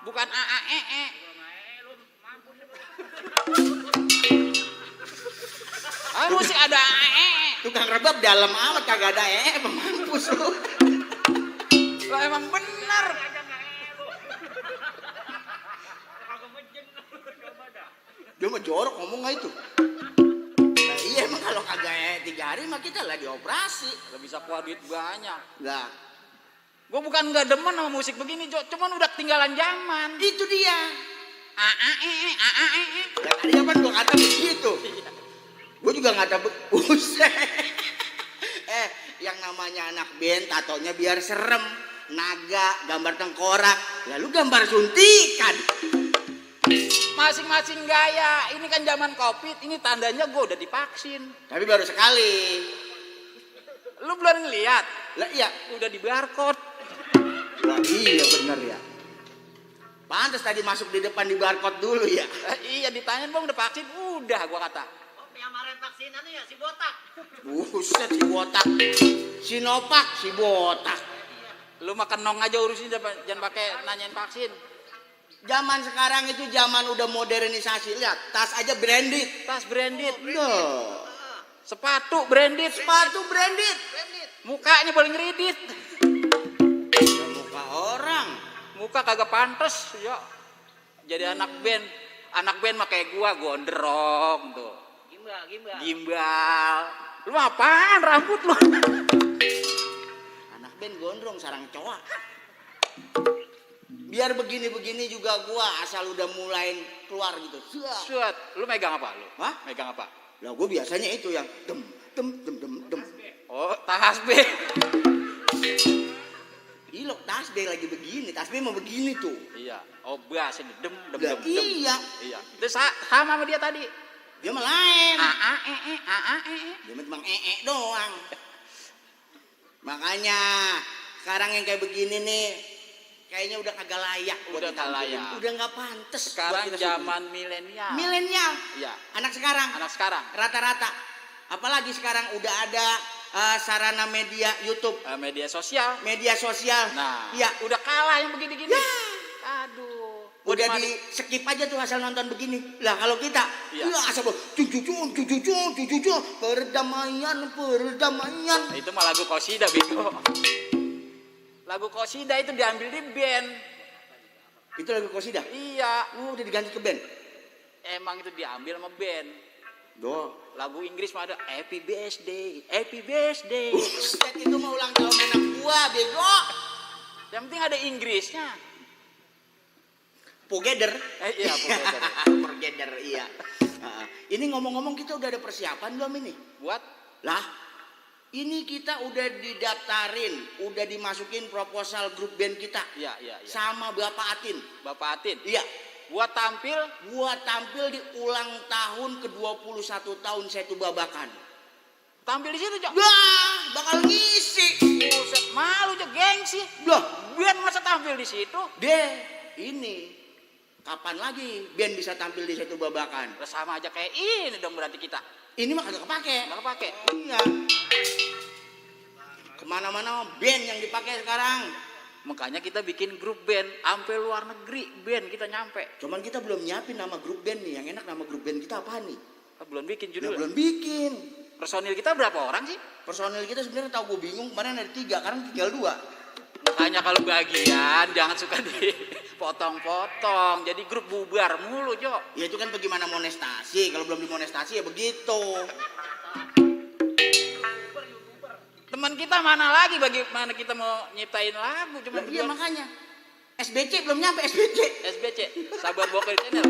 Bukan musik ada Tukang rebab dalam amat kagak ada mampus lu. Lah emang bener. Dia mah jorok ngomong gak itu. Nah, iya emang kalau kagak 3 hari mah kita lagi operasi. Gak bisa kuat duit banyak. Lah, Gue bukan gak demen sama musik begini, Jo. Cuman udah ketinggalan zaman. itu dia. Ya, tadi kan gua kata begitu. Gue juga nggak tahu. Buset. Yang namanya anak band tatonya biar serem. Naga, gambar tengkorak. Lalu gambar suntikan. Masing-masing gaya. Ini kan zaman Covid, ini tandanya gue udah divaksin. Tapi baru sekali. Lu belum ngeliat? Lah iya. Udah di barcode. Wah iya bener ya. Pantes tadi masuk di depan di barcode dulu ya. Iya ditanyain bang udah vaksin? Udah gua kata. Yang kemarin vaksinan ya si botak. Buset si botak. Sinovac si botak. Lu makan nong aja urusin jangan pakai nanyain vaksin. Zaman sekarang itu zaman udah modernisasi. Lihat, tas aja branded. Tas branded. Loh. Sepatu branded. Sepatu branded. Mukanya paling ngeridit. Ya, muka orang. Muka kagak pantes, yo. Jadi anak band. Anak band mah kayak gua gondrong tuh. Gimbal. Lu apaan rambut lu? Anak band gondrong sarang cowok. Biar begini-begini juga gua asal udah mulai keluar gitu. Suat. Lu megang apa lu? Hah? Megang apa? Lah gua biasanya itu yang dem. Oh, tasbih. Ih lo tasbih lagi begini, tasbih mau begini tuh. Iya. Oh, bass ini dem. Iya. Iya. Itu sama dia tadi. Dia mah lain. Dia mah cuma doang. Makanya sekarang yang kayak begini nih kayaknya udah kagak layak. Udah kagak layak. Udah nggak pantes. Sekarang zaman milenial. Milenial. Iya. Anak sekarang. Rata-rata. Apalagi sekarang udah ada sarana media YouTube. Media sosial. Nah. Ya. Udah kalah yang begini-gini. Ya. Aduh. Udah di skip aja tuh asal nonton begini. Lah kalau kita, ya asal cucu, perdamaian. Nah, itu mah lagu qasidah bego. Lagu qasidah itu diambil di band. Itu lagu qasidah? Iya. Udah diganti ke band. Emang itu diambil sama band. Doh. Lagu Inggris mah ada Happy Birthday. Buset, itu mah ulang tahun anak gua, bego. Yang penting ada Inggrisnya. Together. Iya, together, iya. Ini ngomong-ngomong kita udah ada persiapan belum ini? Buat? Lah, ini kita udah didaftarin, udah dimasukin proposal grup band kita. Iya. Sama Bapak Atin. Bapak Atin? Iya. Buat tampil di ulang tahun ke-21 tahun Setu Babakan. Tampil di situ, Jok? Wah, bakal ngisi. Buset, malu, Jok, gengsi. Loh, band masa tampil di situ? Ini kapan lagi band bisa tampil di Setu Babakan? Sama aja kayak ini dong berarti kita. Ini mah kagak kepake. Nggak kepake? Iya. Kemana-mana band yang dipakai sekarang. Makanya kita bikin grup band sampai luar negeri band kita nyampe. Cuman kita belum nyiapin nama grup band nih. Yang enak nama grup band kita apa nih? Belum bikin judul. Belum bikin. Personil kita berapa orang sih? Personil kita sebenarnya tahu gue bingung. Kemarin ada 3, sekarang tinggal 2. Makanya kalau bagian jangan suka dipotong-potong. Jadi grup bubar mulu, Jo. Ya itu kan bagaimana monestasi. Kalau belum dimonestasi ya begitu. Teman kita mana lagi bagaimana kita mau nyiptain lagu? Cuma iya makanya. SBC belum nyampe SBC. Sabar Bokir Channel.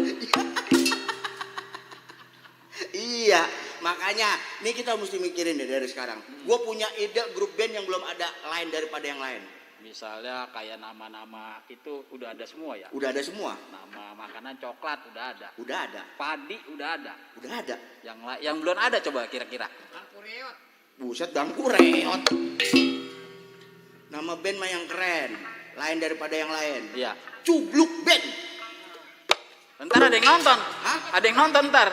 Iya, makanya nih kita mesti mikirin deh dari sekarang. Gue punya ide grup band yang belum ada lain daripada yang lain. Misalnya kayak nama-nama itu udah ada semua ya? Udah ada semua. Nama makanan coklat udah ada. Udah ada. Padi udah ada. Udah ada. Yang belum ada coba kira-kira. Buset, Dangku Reot. Nama band mah yang keren, lain daripada yang lain. Iya. Cubluk Band. Ntar ada yang nonton. Hah? Ada yang nonton ntar.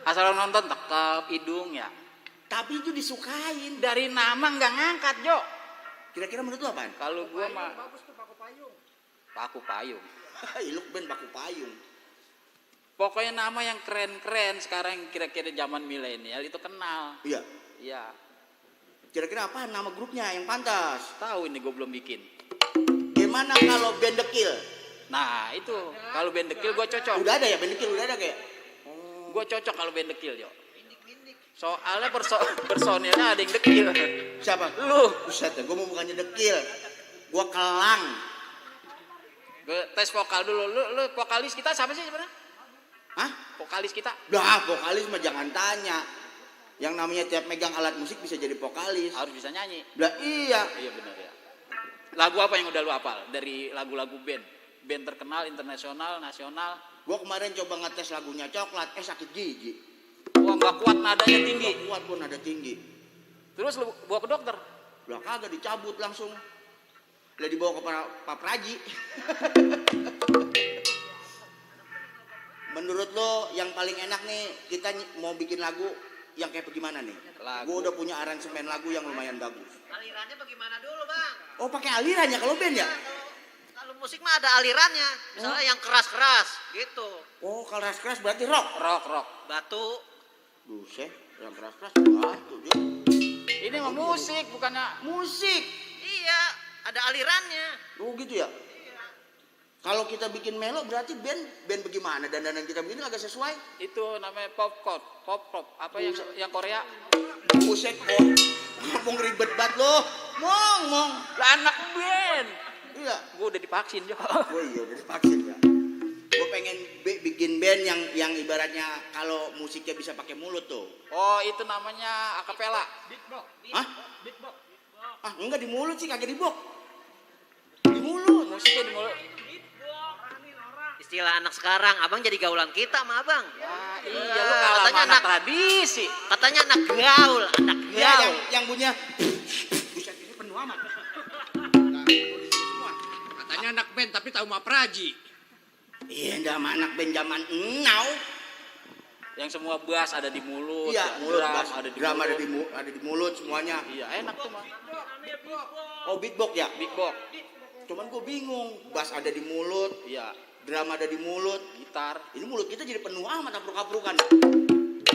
Asal nonton tekap hidung ya. Tapi itu disukain. Dari nama nggak ngangkat, Jo. Kira-kira menurut lu apaan? Kalau gua mah bagus tuh Paku Payung. Paku Payung. Iluk Band Paku Payung. Pokoknya nama yang keren-keren sekarang kira-kira zaman milenial itu kenal. Iya. Iya. Kira-kira apa nama grupnya yang pantas? Tahu ini gue belum bikin. Gimana kalau Band The Kill? Nah itu kalau Band The Kill gue cocok. Udah ada ya Band The Kill, udah ada kayak? Gue cocok kalau Band The Kill, Jo. Soalnya personilnya ada yang The Kill. Siapa? Lu. Buset, gue mau bukannya The Kill. Gue Kelang. Gue tes vokal dulu. Lu vokalis kita siapa sih sebenarnya? Hah? Vokalis kita? Dah, vokalis mah jangan tanya. Yang namanya tiap megang alat musik bisa jadi vokalis. Harus bisa nyanyi. Lah iya. Iya benar ya. Lagu apa yang udah lu hafal dari lagu-lagu band? Band terkenal, internasional, nasional. Gua kemarin coba ngetes lagunya Coklat, sakit gigi. Wah nggak kuat nadanya tinggi. Nggak kuat gua nada tinggi. Terus lu bawa ke dokter? Lah kagak, dicabut langsung. Lah dibawa ke Pak Praji. Menurut lo yang paling enak nih, kita mau bikin lagu yang kayak bagaimana nih? Gue udah punya aransemen lagu yang lumayan bagus. Alirannya bagaimana dulu, Bang? Oh, pakai aliran ya kalau band ya? Kalau musik mah ada alirannya. Misalnya yang keras-keras gitu. Oh, keras-keras berarti rock. Rock. Batu. Buset, yang keras-keras batu dia. Ini mah musik, bukannya musik. Iya, ada alirannya. Oh gitu ya? Kalau kita bikin melo berarti band bagaimana? Dandanan kita bikin agak sesuai? itu namanya pop apa yang Korea? Buset kok. Ngomong ribet banget lo. Mong. Lah anak band. Iya. Gue udah divaksin Jo. Oh iya udah divaksin ya. Gue pengen bikin band yang ibaratnya kalau musiknya bisa pakai mulut tuh. Oh itu namanya akapela. Beatbox. Hah? Beatbox. Ah enggak di mulut sih, kagak di box. Di mulut. Musiknya di mulut. Istilah anak sekarang, abang jadi gaulan kita sama abang. Iya, lu kalah sama anak tradisi. Katanya anak gaul, Iya, yang punya. Buset ini penuh amat. Katanya anak band tapi tahu mah praji. Iya, enggak sama anak band zaman now. Yang semua bass ada di mulut. Iya, mulut bass, drum ada di mulut semuanya. Iya, enak tuh mah. Oh, beatbox ya? Beatbox. Cuman gue bingung, bass ada di mulut. Iya. Drum ada di mulut, gitar. Ini mulut kita jadi penuh amat apruk-aprukan.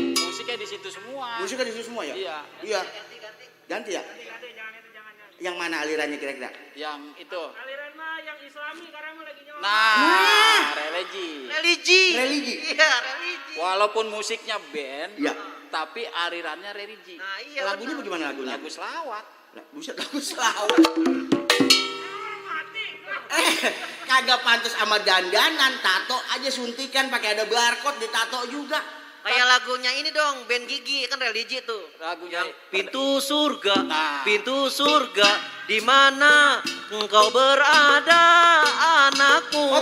Musiknya di situ semua. Musiknya di situ semua ya? Iya. Iya. Ganti ya? Yang mana alirannya kira-kira? Yang itu. Aliran mah yang Islami karena mau lagi nyoba. Nah, religi. Iya, religi. Walaupun musiknya band, iya. Tapi alirannya religi. Nah, iya. Lagunya bagaimana lagunya? Lagu selawat. Buset, lagu selawat. Kagak pantas sama dandanan, tato aja suntikan pakai ada barcode ditato juga. Kayak lagunya ini dong, band Gigi kan religi tuh. Lagunya yang pintu surga, di mana engkau berada, anakku.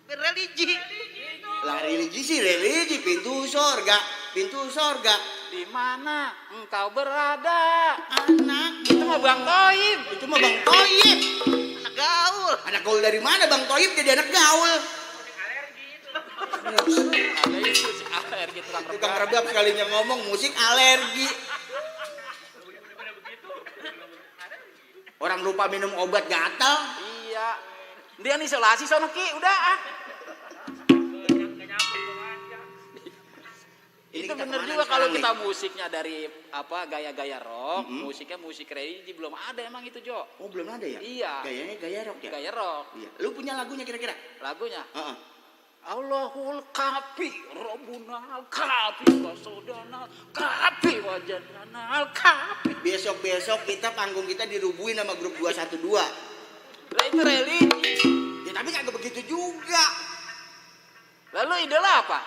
Religi. Lah religi sih religi, pintu surga. Di mana engkau berada, anak. Itu mah Bang Toib. Anak gaul dari mana Bang Toib jadi anak gaul? Alergi tukang rebab sekalinya ngomong musik alergi. Orang lupa minum obat gatal. Iya. Dia isolasi sono Ki, udah ah. Itu bener juga kalau kita musiknya dari apa gaya-gaya rock, musiknya musik religi belum ada emang itu Jo. Oh belum ada ya? Iya. Gayanya gaya rock ya? Gaya rock. Iya. Lu punya lagunya kira-kira? Lagunya? Allahul kafi Rabbunal kafi Wasodana kafi Wajananal kafi. Besok-besok kita panggung kita dirubuhin sama grup 212. Lah itu religi. Ya tapi kagak begitu juga. Lalu idola apa?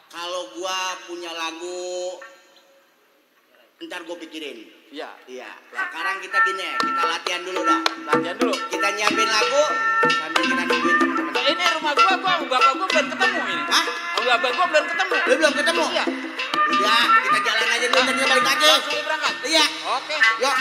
Kalau gua punya lagu, ntar gua pikirin. Iya. Iya. Sekarang kita gini, kita latihan dulu dah. Latihan dulu. Kita nyiapin lagu sambil kita nungguin teman-teman. Nah, ini rumah gua bapak gua belum ketemu ini. Hah? Bapak gua belum ketemu. Lu belum ketemu? Iya. Udah, kita jalan aja dulu, nanti balik lagi. Langsung berangkat. Iya. Oke. Yuk.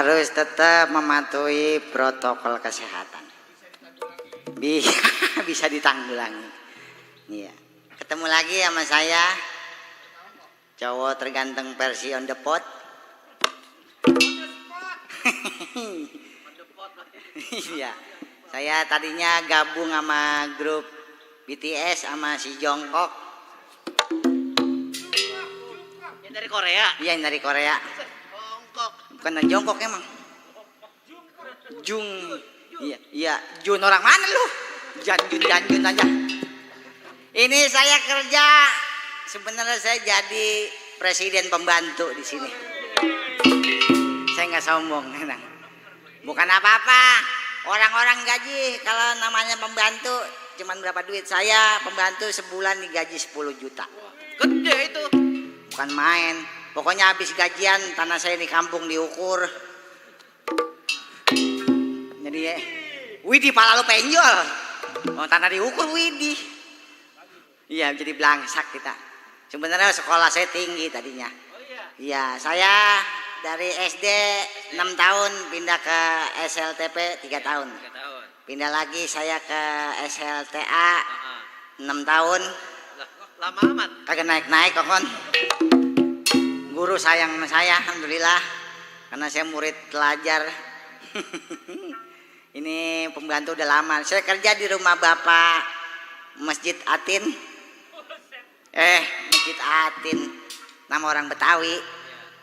Harus tetap mematuhi protokol kesehatan. Bisa ditanggulangi. Iya. Ketemu lagi sama saya, cowok terganteng versi on the spot. Iya. Saya tadinya gabung sama grup BTS sama si Jongkok. Yang dari Korea. Iya, yang dari Korea. Jongkok. Bukan Jongkok emang. Jung. Iya, Jun orang mana lu? Janjun aja. Ini saya kerja. Sebenarnya saya jadi presiden pembantu di sini. Saya nggak sombong, tenang. Bukan apa-apa. Orang-orang gaji kalau namanya pembantu cuman berapa duit, saya pembantu sebulan digaji 10 juta. Gede itu. Bukan main. Pokoknya habis gajian tanah saya di kampung diukur. Jadi widih pala lu penjol. Oh, tanah diukur widih. Iya, jadi belangsak kita. Sebenarnya sekolah saya tinggi tadinya. Iya, saya dari SD 6 tahun pindah ke SLTP 3 tahun. Pindah lagi saya ke SLTA 6 tahun. Lama amat. Kagak naik-naik kokon. Guru sayang sama saya, alhamdulillah. Karena saya murid pelajar. Ini pembantu udah lama. Saya kerja di rumah Bapak Masjid Atin. Masjid Atin. Nama orang Betawi.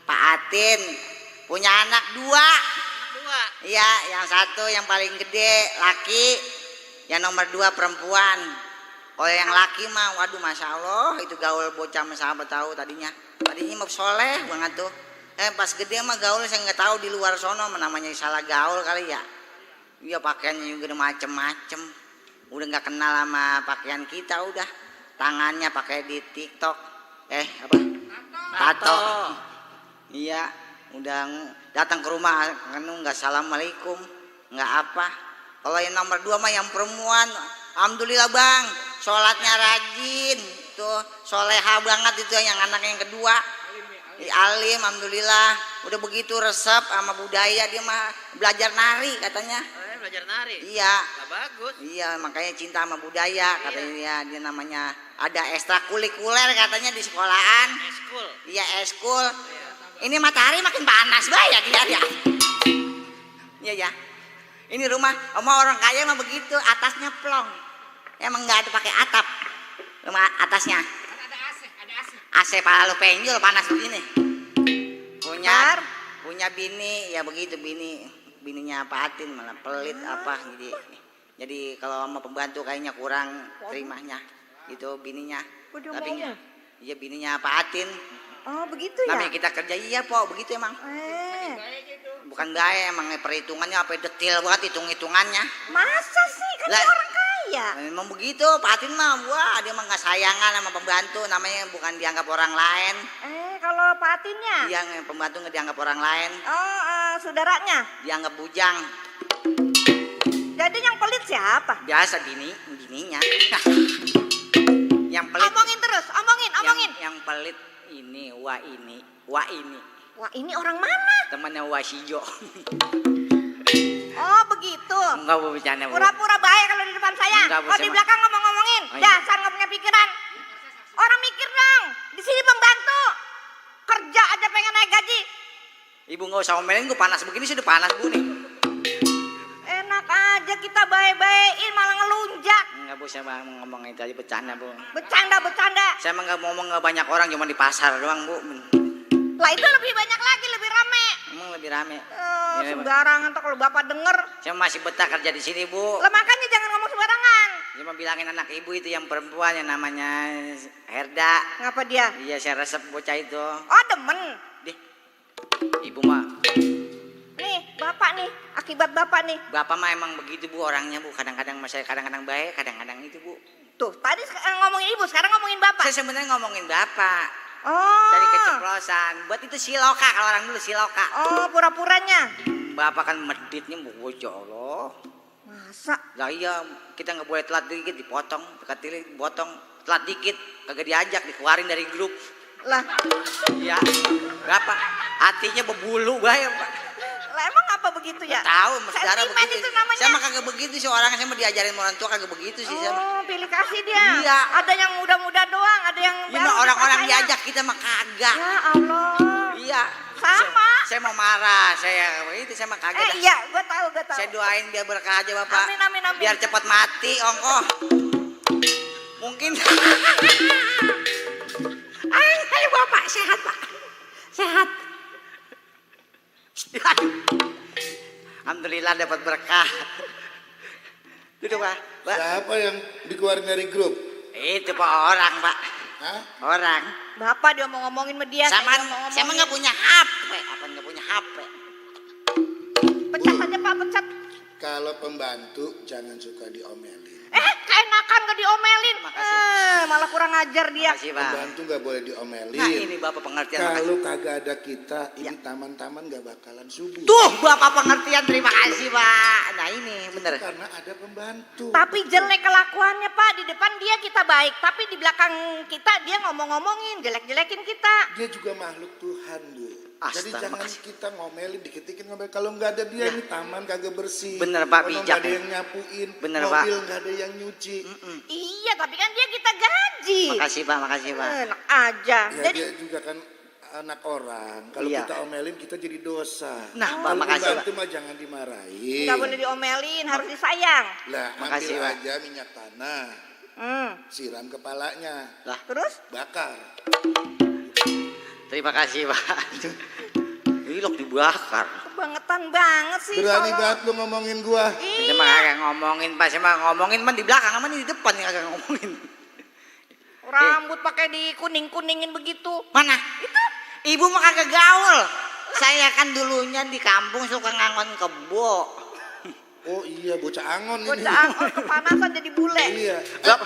Pak Atin punya anak 2. Iya, yang satu yang paling gede laki, yang nomor 2 perempuan. Kalau yang laki mah, waduh masya Allah, itu gaul bocah sahabat tahu tadinya. Tadinya mah soleh banget tuh. Pas gede mah gaul saya nggak tahu di luar sono, namanya salah gaul kali ya. Iya pakaiannya juga macem-macem. Udah nggak kenal sama pakaian kita udah. Tangannya pakai di TikTok. Tato. Iya, udah datang ke rumah kan nggak assalamualaikum, nggak apa. Kalau yang nomor 2 mah yang perempuan, alhamdulillah bang, sholatnya rajin, tuh soleha banget itu yang anak yang kedua. Alim, alhamdulillah. Udah begitu resep sama budaya dia mah belajar nari katanya. Belajar nari. Iya. Bagus. Iya, makanya cinta sama budaya katanya dia namanya. Ada ekstrakurikuler katanya di sekolahan. Eskul. Iya, eskul. Ini matahari makin panas ya dia ya. Iya ya. Ini rumah orang kaya mah begitu, atasnya plong. Emang nggak ada pakai atap. Rumah atasnya. Ada AC. AC pala lu penjol panas begini. Punya bini ya begitu bininya Pak Atin malah pelit apa gitu. Jadi kalau sama pembantu kayaknya kurang terimanya gitu bininya. Tapi iya bininya Pak Atin. Oh begitu ya? Namanya kita kerja iya po begitu emang. Bukan gaya emang perhitungannya apa detail banget hitungannya. Masa sih kan dia orang kaya? Emang begitu Pak Atin mah wah dia mah nggak sayangan sama pembantu namanya bukan dianggap orang lain. Kalau Pak Atinnya? Iya pembantu nggak dianggap orang lain. Saudaranya? Dianggap bujang. Jadi yang pelit siapa? Biasa bininya. Yang pelit. Omongin terus, omongin. Yang pelit ini. Wah ini orang mana? temannya Wasijo. Oh begitu. Enggak mau bercanda Bu. Pura-pura baik kalau di depan saya. Kalau di belakang ngomong-ngomongin. Dasar nggak punya pikiran. Orang mikir dong. Di sini pembantu. Kerja aja pengen naik gaji. Ibu nggak usah ngomelin, gue panas begini sudah panas Bu nih. Enak aja kita baik-baikin malah ngelunjak. Enggak Bu, saya ngomong itu aja bercanda Bu. Bercanda. Saya emang nggak ngomong nggak banyak orang, cuma di pasar doang Bu. Lah itu lebih banyak lagi, lebih rame. Emang lebih rame. Ya, sembarangan tuh kalau bapak denger. Saya masih betah kerja di sini Bu. Lah makanya jangan ngomong sembarangan. Cuma bilangin anak ibu itu yang perempuan yang namanya Herda. Ngapa dia? Iya saya resep bocah itu. Oh demen. Ibu mah. Nih bapak nih, akibat bapak nih. Bapak mah emang begitu Bu orangnya Bu. Kadang-kadang saya kadang-kadang baik, kadang-kadang itu Bu. Tuh tadi ngomongin ibu, sekarang ngomongin bapak. Saya sebenarnya ngomongin bapak. Oh. Dari keceplosan. Buat itu siloka kalau orang dulu siloka. Oh pura-puranya. Bapak kan meditnya Bu, ya Allah. Masa? Lah iya, kita nggak boleh telat dikit dipotong, dikatili dipotong, telat dikit kagak diajak dikeluarin dari grup. Lah. Iya. Berapa? Hatinya berbulu bahaya Pak. Lah emang apa begitu ya? Tahu, sejarah begitu. Itu namanya. Saya mah kagak begitu sih orang, saya mah diajarin orang tua kagak begitu sih. Oh, pilih kasih dia. Iya. Ada yang muda-muda doang, ada yang baru. Orang-orang diajak kita mah kagak. Ya Allah. Iya. Sama. Saya mau marah, saya mah kaget. Iya, gue tahu. Saya doain biar berkah aja Bapak. Amin. Biar cepat mati ongkoh. Mungkin. Ayo Bapak, sehat Pak. Sehat. Alhamdulillah dapat berkah. Duduk Pak. Siapa yang dikeluarin dari grup? Itu Pak orang Pak. Hah? Orang. Bapak dia mau ngomongin sama dia. Saya mah nggak punya HP. Apa nggak punya HP? Pecat aja Pak, pecat. Kalau pembantu jangan suka diomelin. Keenakan gak diomelin. Malah kurang ajar dia. Makasih, Pak. Pembantu nggak boleh diomelin. Nah ini Bapak pengertian. Kalau kagak ada kita, ini taman-taman nggak bakalan subuh. Tuh Bapak pengertian, terima kasih Pak. Nah ini bener. Karena ada pembantu. Tapi jelek kelakuannya Pak. Di depan dia kita baik, tapi di belakang kita dia ngomong-ngomongin, jelek-jelekin kita. Dia juga makhluk Tuhan, Bu. Jadi Astaga, jangan makasih. kita ngomelin, dikit-dikit ngomel. Kalau nggak ada dia, ini taman kagak bersih. Bener, Pak, Kalau bijak nggak ada ya. yang nyapuin, Bener, mobil Pak. nggak ada yang nyuci. Iya, tapi kan dia kita gaji. Makasih Pak, makasih Pak. Enak aja. Ya, Jadi dia juga kan anak orang. Kalau Iya. kita omelin, kita jadi dosa. Nah, Pak, Kalau makasih, pembantu mah jangan dimarahin. nggak boleh diomelin, harus disayang. Lah, Makasih, ambil Pak. aja minyak tanah, siram kepalanya, Lah, Terus? bakar. terima kasih Pak. Ilok dibakar. Kebangetan banget sih. Berani Solo. banget lu ngomongin gua. Saya mah kagak ngomongin Pak, saya mah ngomongin mah di belakang, sama di depan yang kagak ngomongin. Rambut pakai dikuning-kuningin begitu. Mana? Itu. Ibu mah kagak gaul. Saya kan dulunya di kampung suka ngangon kebo. Oh iya, bocah angon ini. Bocah angkot kepanasan jadi bule. Iya.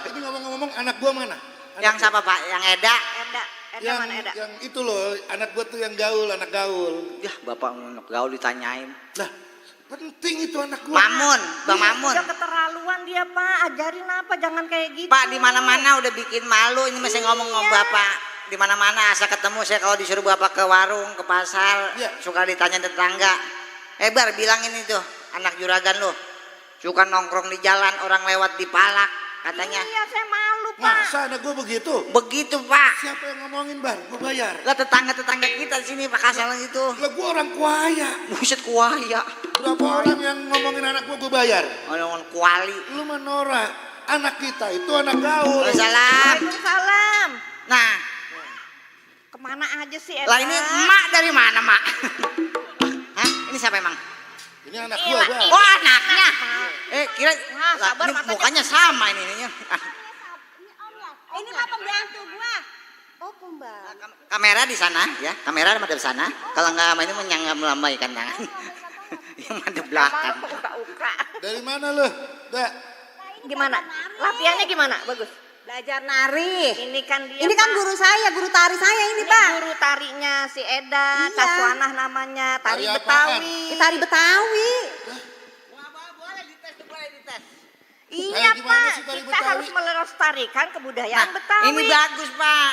Ini ngomong-ngomong, anak gua mana? Yang siapa Pak? Yang Eda? Eda mana Eda? Yang itu loh, anak gua tuh yang gaul, anak gaul. Ya Bapak anak gaul ditanyain. Lah, penting itu anak gua. Mamun, Bang Iya, Mamun. udah keterlaluan dia Pak, ajarin apa, jangan kayak gitu. Pak di mana-mana udah bikin malu, ini masih ngomong sama Bapak. Di mana-mana asal ketemu saya kalau disuruh Bapak ke warung, ke pasar, suka ditanya tetangga. Bar bilangin itu anak juragan lo. Suka nongkrong di jalan, orang lewat dipalak katanya. Iya, saya malu Pak. Masa anak gua begitu? Begitu Pak. Siapa yang ngomongin, Bar? Gua bayar. Lah tetangga-tetangga kita di sini Pak Kasal gitu. Lah gua orang kuaya. Buset kuaya. Berapa orang yang ngomongin anak gua bayar? Orang kuali. Lu menora. Anak kita itu anak gaul. Waalaikumsalam. Waalaikumsalam. Nah, kemana aja sih Eda? lah ini emak dari mana mak? Hah? Ini siapa emang? Ini anak gua, Bar. Oh anaknya. Kira Nah, lah, sabar, ini matanya. mukanya sama ini. Ini mah pembantu gua. Oh, pembantu. Kamera di sana ya, kamera madep sana. Kalau nggak ini menyangga melambaikan tangan. Yang madep belakang. Uka-uka. Dari mana lu? Dak. Gimana? Latihannya gimana? Bagus. Belajar nari. Ini kan dia. Ini kan Pak. guru saya, guru tari saya ini, Ini Pak. guru tarinya si Eda, Iya. Kaswanah namanya, tari Tari Betawi. Ini tari Betawi. Boleh dites, boleh dites. Iya Kayak gimana Pak, sih tari kita Betawi? harus melestarikan kebudayaan Betawi. Ini bagus Pak.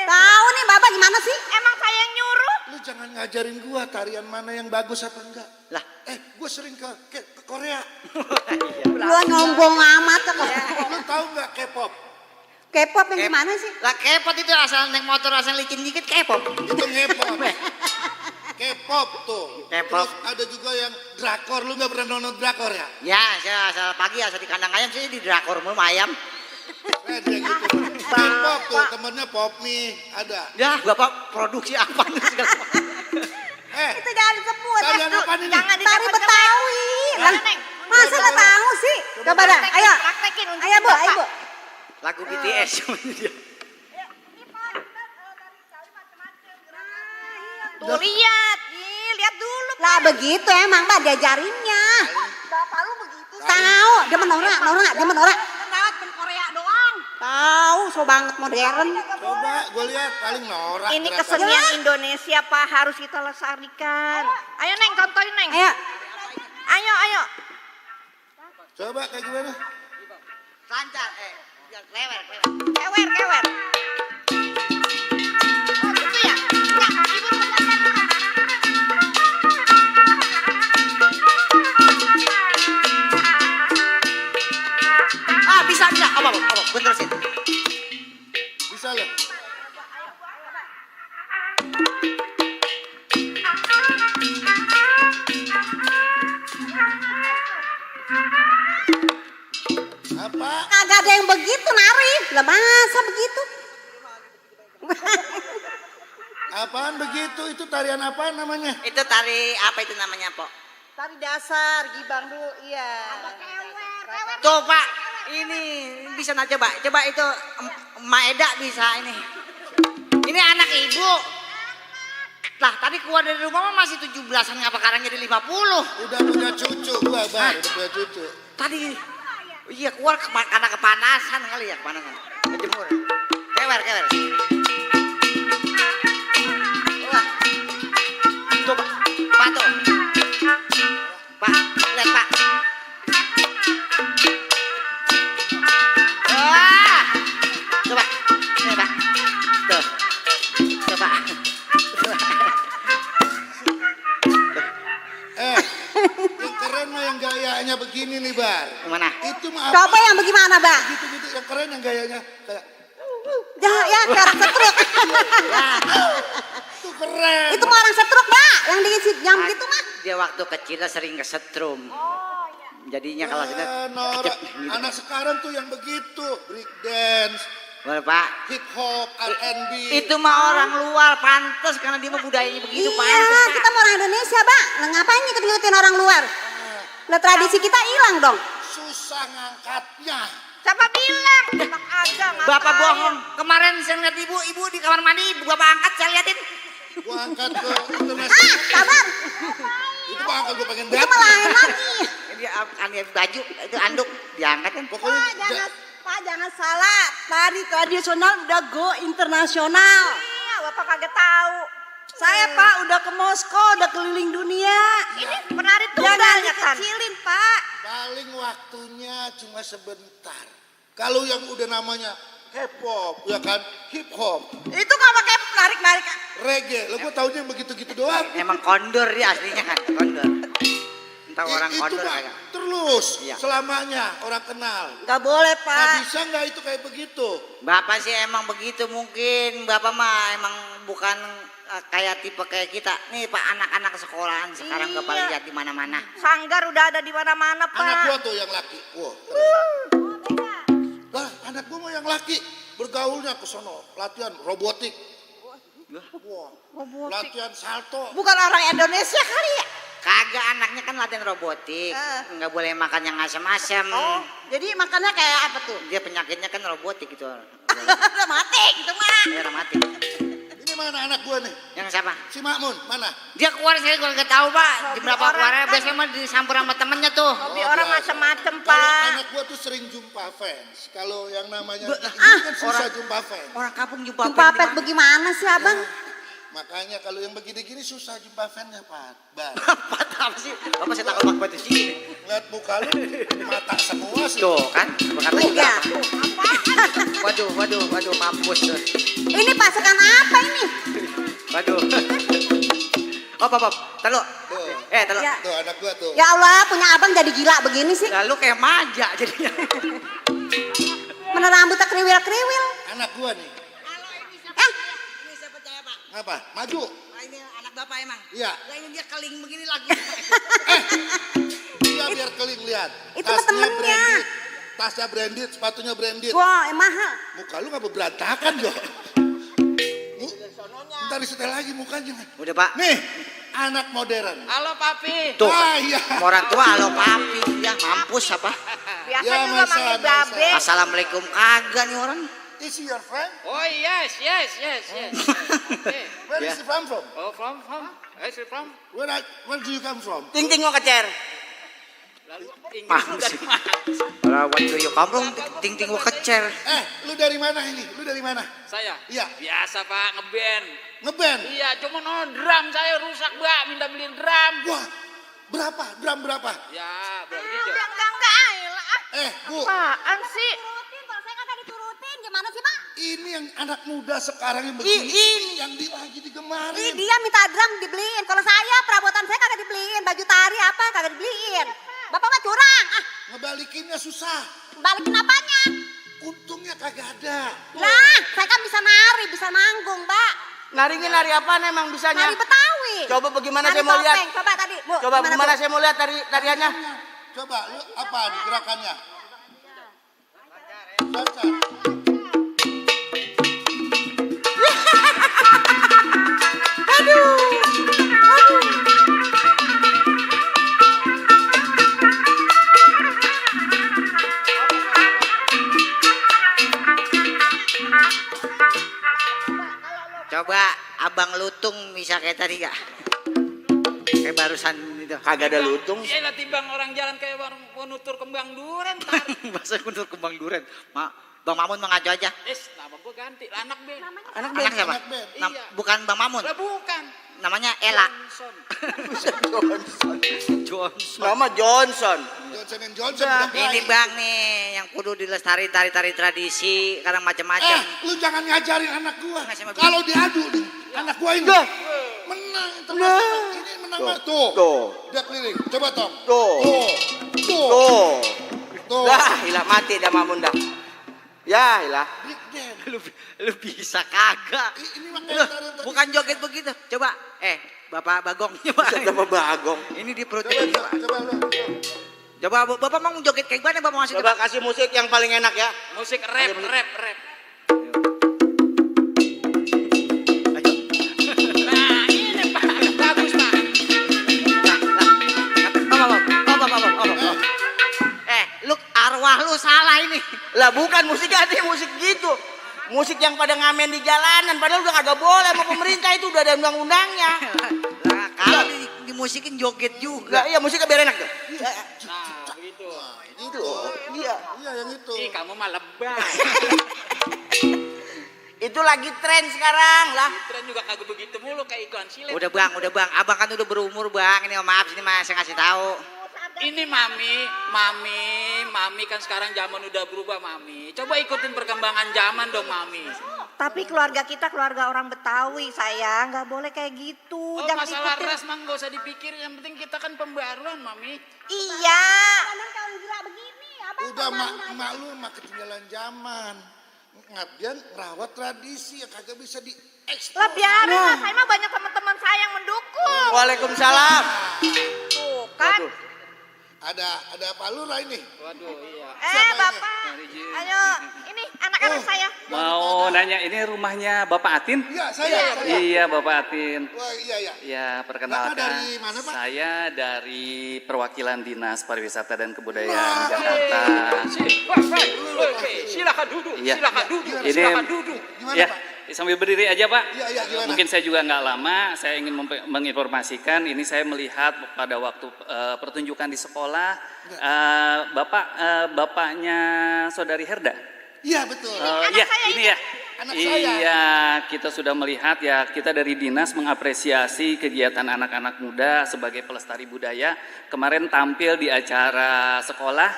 Tahu nih Bapak gimana sih? Emang saya yang nyuruh? Lu jangan ngajarin gua tarian mana yang bagus apa enggak. Lah, Gua sering ke Korea. Lu nyombong amat kok. Lu tahu nggak K-pop? K-pop yang gimana sih? lah kepot itu asal naik motor asal licin dikit kepot. Itu ngepop. K-pop tuh. K-pop. Terus ada juga yang drakor. Lu nggak pernah nonton drakor ya? Ya, saya asal pagi asal di kandang ayam sih di drakor mulu sama ayam. Ada gitu. K-pop tuh temennya Popmi ada. Ya, Bapak produksi apa nih segala macam. Itu jangan disebut. Tarian apa ini? Jangan Tari disebut-sebut. Betawi. Mana, Lah, Neng? masa nggak tahu sih? Coba dah, ayo. Praktekin untuk Ayo Bu, Bapak. ayo Bu. Lagu BTS dia. Tuh lihat, lihat dulu. Lah begitu emang Pak diajarinnya. Bapak lu begitu. Tahu, dia menora, dia menora. Lewat Korea doang. Tahu, so banget modern. Coba gue lihat paling norak. Ini gerakan. kesenian Indonesia Pak, harus kita lestarikan. Ayo Neng, contohin Neng. Ayo. Ayo. Coba kayak gimana? Lancar, lewer. Kewer. Oh gitu ya? Enggak, Ibu Bisa. Apa, gue terusin. Bisa loh. Apa? Kagak ada yang begitu nari. Lah masa begitu? Apaan begitu? Itu tarian apa namanya? Itu tari apa itu namanya, Pok? Tari dasar, gibang dulu, iya. Tuh, Pak. Ini bisa nak coba. Coba itu Maeda bisa ini. Ini anak ibu. Lah, tadi keluar dari rumah masih 17-an, ngapa sekarang jadi 50? Udah punya cucu gua, Bang. Udah punya cucu. Tadi iya keluar karena kepanasan kali ya, kepanasan. Kejemur. Kewer. Wah. Tuh, Pak tuh. Pak, lihat Pak. Wah. Coba. Nih, Pak. Tuh. Coba. Yang keren mah yang gayanya begini nih, Bar. Mana? Itu mah Coba yang bagaimana, Bang? Gitu-gitu yang keren yang gayanya kayak Ya, kayak setruk. itu keren. Itu mah orang setruk, Mbak. Yang diisi jam gitu mah. Dia waktu kecil sering kesetrum. Jadinya kalau sudah Nora, anak sekarang tuh yang begitu, break dance, Pak, hip hop, R&B. itu mah orang luar, pantas karena dia mah budayanya begitu, Iya, pantas. kita mau orang Indonesia, Bang. Nah, ngapain ngikut-ngikutin orang luar? Lah tradisi kita hilang dong. Susah ngangkatnya. Siapa bilang? Enak aja, Bapak bohong. Kemarin saya lihat ibu di kamar mandi, Bapak angkat saya liatin. Gua angkat ke internasional. Sabar. Itu mah angkat gua pengen Itu datang. mah lain lagi. Dia aneh baju, itu anduk diangkat kan. Pokoknya Pak jangan salah. Tari tradisional udah go internasional. Iya, Bapak kagak tahu. Saya Pak udah ke Moskow, udah keliling dunia. Ini penari tunggalnya kan. Kecilin Pak. paling waktunya cuma sebentar. Kalau yang udah namanya hip hop, ya kan, hip hop. Itu nggak pakai narik-narik. Reggae, lo gue taunya yang begitu-gitu doang. Emang kondor dia aslinya kan, kondor. Entah orang Itu kondor mah kagak. terus Iya. selamanya orang kenal. Nggak boleh Nah, Pak. bisa nggak itu kayak begitu? Bapak sih emang begitu mungkin. Bapak mah emang bukan kayak tipe kayak kita. Nih Pak, anak-anak sekolahan sekarang gak paling lihat di mana-mana. Sanggar udah ada di mana-mana Pak. Anak gua tuh yang laki. Wah, lah anak gua mah yang laki bergaulnya ke sono, latihan robotik. Wah, latihan salto. Bukan orang Indonesia kali ya? Kagak, anaknya kan latihan robotik. Nggak boleh makan yang asam-asam. Oh, jadi makannya kayak apa tuh? Dia penyakitnya kan robotik gitu. Udah mati gitu mah. Dia mati. Ini mana anak gua nih? Yang siapa? Si Makmun, mana? Dia keluar, saya nggak tahu Pak. Jam berapa orang keluarnya? kan. Biasanya mah disamper sama temennya tuh. Hobi orang biasa. macem-macem Kalau Pak. anak gua tuh sering jumpa fans. Kalau yang namanya ini kan susah jumpa fans. Orang kampung jumpa Jumpa pet bagaimana sih Abang? Makanya kalau yang begini-gini susah jumpa fansnya, Pak. Bar. Apa sih? Apa saya takut pakai batu sini? Lihat muka lu mata semua sih. Tuh kan, kata juga. Iya. Waduh, mampus tuh. Ini pasukan apa ini? Waduh. Pop. Telu. Telu. Ya. Tuh anak gua tuh. Ya Allah, punya abang jadi gila begini sih. Lalu kayak maja jadinya. Mana rambutnya kriwil-kriwil. Anak gua nih. Ini saya percaya Pak. Apa? Maju. Ini anak Bapak emang. Iya. Lah ini dia keling begini lagi. Iya biar keling lihat. Itu mah temennya. branded. Tasnya branded, sepatunya branded. Wah, mahal. Muka lu nggak berantakan Jo. Ntar disetel lagi mukanya. Udah Pak. Nih, anak modern. Halo papi. Tuh. Iya. Orang tua halo papi. Ya mampus apa? Biasa Ya, juga masa, manggil masa. babe. Assalamualaikum kagak nih orang. Is he your friend? Oh yes. Okay. Where is he from? Oh from? Where is he from? Where do you come from? Ting-ting mau kecer. Lalu Inggris Paham dari sih. mana? What do you come from? Ting-ting mau kecer. Lu dari mana ini? Lu dari mana? Saya? Iya. Biasa Pak, ngeband. Ngeband? Iya, cuma drum saya rusak Mbak, minta beliin drum. Wah, berapa? Drum berapa? Ya, berapa gitu? Enggak, ayolah. Bu. Apaan sih? Turutin, kalau saya kagak diturutin, gimana sih Pak? Ini yang anak muda sekarang yang begini. Ini yang lagi digemarin. Ih, dia minta drum dibeliin. Kalau saya, perabotan saya kagak dibeliin. Baju tari apa kagak dibeliin. Bapak mah curang. Ngebalikinnya susah. Balikin apanya? Untungnya kagak ada. Lah, saya kan bisa nari, bisa manggung, Mbak. Narinya nari apa emang bisanya? Nari Betawi. Coba bagaimana Nari saya mau lihat. topeng. Coba tadi, Bu. Coba bagaimana Bu? saya mau lihat tariannya. Coba, yuk apa gerakannya? Lancar. Coba abang lutung bisa kayak tadi gak? Kayak barusan itu. Kagak ada lutung. Iya lah timbang orang jalan kayak orang mau nutur kembang duren. Masa nutur kembang duren? Bang Mamun mengajo aja. Nama gue ganti. Anak Ben. Anak siapa? Iya. Bukan Bang Mamun. Lah bukan. Namanya Ella. Johnson. Nama Johnson. Johnson. Ini Bang nih yang kudu dilestari tari-tari tradisi karena macam-macam. Lu jangan ngajarin anak gua. Kalau diadu nih, anak gua ini menang internasional. Ini menang tuh. Dia keliling. Coba Tom. Tuh. Dah, hilang mati dah Mamun dah. Ya, hilang. Lu bisa kagak? Bukan joget begitu. Coba, Bapak Bagong. Bapak Bagong. Ini di perut. Coba, Bapak mau joget kayak gimana? Bapak masih. Coba kasih musik yang paling enak ya. Musik rap. Nah, ini Pak. Bagus, Pak. Lu arwah lu salah ini. Lah bukan musik ada musik gitu. Musik yang pada ngamen di jalanan padahal udah kagak boleh sama pemerintah itu udah ada undang-undangnya. Lah kalau dimusikin joget juga. Lah iya musiknya biar enak tuh. Nah, begitu. Itu. Iya. Iya yang itu. Ih, kamu mah lebay. Itu lagi tren sekarang lah. Tren juga kagak begitu mulu kayak iklan silet. Udah bang. Abang kan udah berumur bang. Ini maaf sini mas saya ngasih tahu. Ini mami kan sekarang zaman udah berubah mami. Coba ikutin perkembangan zaman dong mami. Tapi keluarga kita keluarga orang Betawi sayang, nggak boleh kayak gitu. Oh, Jangan masalah ikutin. ras mah nggak usah dipikir. Yang penting kita kan pembaruan mami. Iya. Udah mak lu mah ketinggalan zaman. Ngabdian rawat tradisi yang kagak bisa diekspor. Lah biarin lah, saya mah banyak teman-teman saya yang mendukung. Waalaikumsalam. Tuh kan. Ada Pak Lurah ini. Waduh, iya. Bapak. Ayo, ini anak-anak saya. Mau nanya, ini rumahnya Bapak Atin? Iya, saya. Iya, Bapak Atin. Wah, iya. Ya, perkenalkan. Bapak dari mana, Pak? Saya dari perwakilan Dinas Pariwisata dan Kebudayaan Jakarta. Silakan duduk. Iya. Silakan duduk. Ini, Silakan duduk. Ya, sambil berdiri aja Pak. Iya, gimana? Mungkin saya juga nggak lama, saya ingin menginformasikan, ini saya melihat pada waktu pertunjukan di sekolah, bapaknya saudari Herda. Iya betul. Ini ya. Anak saya. Iya, kita sudah melihat ya, kita dari dinas mengapresiasi kegiatan anak-anak muda sebagai pelestari budaya. Kemarin tampil di acara sekolah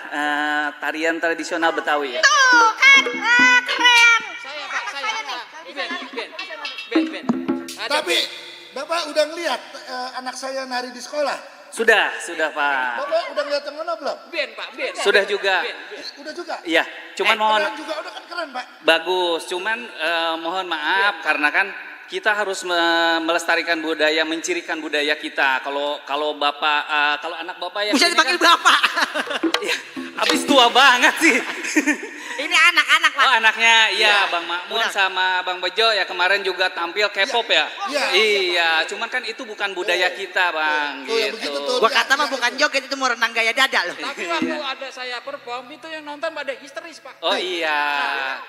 tarian tradisional Betawi ya. Tuh kan, keren. Saya Pak, saya. Ben. Tapi Bapak udah ngeliat anak saya nari di sekolah? Sudah Pak. Bapak udah ngeliat yang mana belum? Ben. Sudah juga. Udah juga? Iya, cuman mohon. Keren juga, udah kan keren Pak. Bagus, cuman mohon maaf karena kan kita harus melestarikan budaya, mencirikan budaya kita. Kalau Bapak, kalau anak Bapak yang bisa dipanggil Bapak. Ya, habis tua banget sih. Ini anak-anak Pak. Oh anaknya, iya Bang Makmun sama Bang Bejo ya kemarin juga tampil K-pop ya. Iya, cuman kan itu bukan budaya kita Bang. Gitu. Gua kata mah bukan joget, itu mau renang gaya dada loh. Tapi waktu ada saya perform itu yang nonton pada histeris Pak. Oh iya.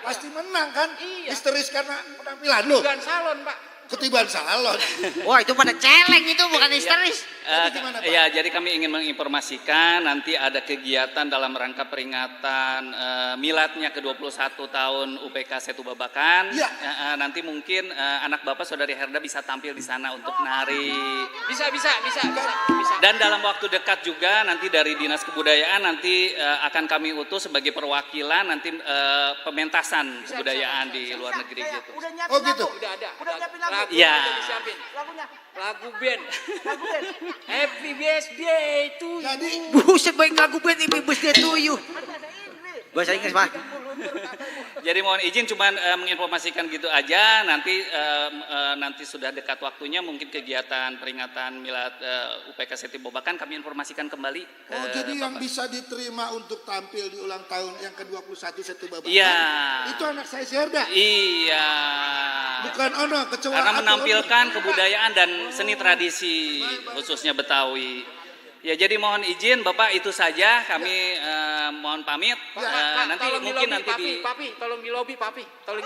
Pasti menang kan? Iya. Histeris karena penampilan lu. Bukan salon Pak. Ketiban salon. Wah itu pada celeng itu bukan histeris. Ya, jadi kami ingin menginformasikan nanti ada kegiatan dalam rangka peringatan miladnya ke-21 tahun UPK Setu Babakan. Nanti mungkin anak Bapak Saudari Herda bisa tampil di sana untuk nari. Bisa. Dan dalam waktu dekat juga nanti dari Dinas Kebudayaan nanti akan kami utus sebagai perwakilan nanti pementasan kebudayaan di luar negeri gitu. Oh gitu. Udah ada. Lagu ya. udah disiapin. Lagu band. Happy birthday to you. Buset baik lagu band Happy birthday to you. Bahasa Inggris Pak. Jadi mohon izin cuman menginformasikan gitu aja. Nanti sudah dekat waktunya mungkin kegiatan peringatan milad UPK Setu Babakan kami informasikan kembali. Oh, jadi yang bisa diterima untuk tampil di ulang tahun yang ke-21 Setu Babakan. Iya. Itu anak saya si Herda. Iya. Bukan kecoa. Karena menampilkan kebudayaan dan seni tradisi khususnya Betawi. Ya, jadi mohon izin Bapak, itu saja kami mohon pamit. Nanti mungkin nanti Papi, tolong di lobi Papi. Tolong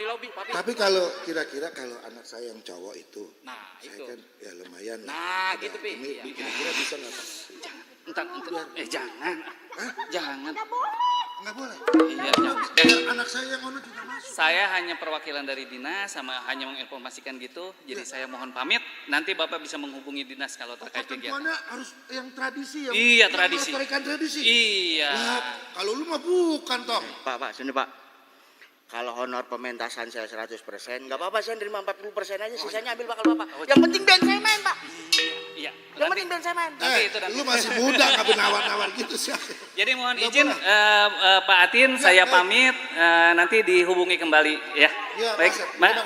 di lobi Papi. Tapi kalau kira-kira kalau anak saya yang cowok itu, saya itu. kan ya lumayan. Nah, gitu Pi. Ini kira-kira bisa nggak Pak? Jangan. Jangan. Nggak boleh. Iya, Biar anak saya yang juga masuk. Saya hanya perwakilan dari dinas, sama hanya menginformasikan gitu. Jadi saya mohon pamit. Nanti Bapak bisa menghubungi dinas kalau terkait kegiatan. Ketentuannya harus yang tradisi ya. Iya, tradisi. Melestarikan tradisi. Iya. Nah, kalau lu mah bukan Tong. Pak, sini Pak. Kalau honor pementasan saya 100%, nggak apa-apa, saya nerima 40% aja, sisanya ambil bakal Bapak. Yang penting band saya main, Pak. Iya. Yang penting band saya main. Lu masih muda nggak benawar-nawar gitu sih. Jadi mohon izin Pak Atin, saya pamit. Nanti dihubungi kembali ya. Baik.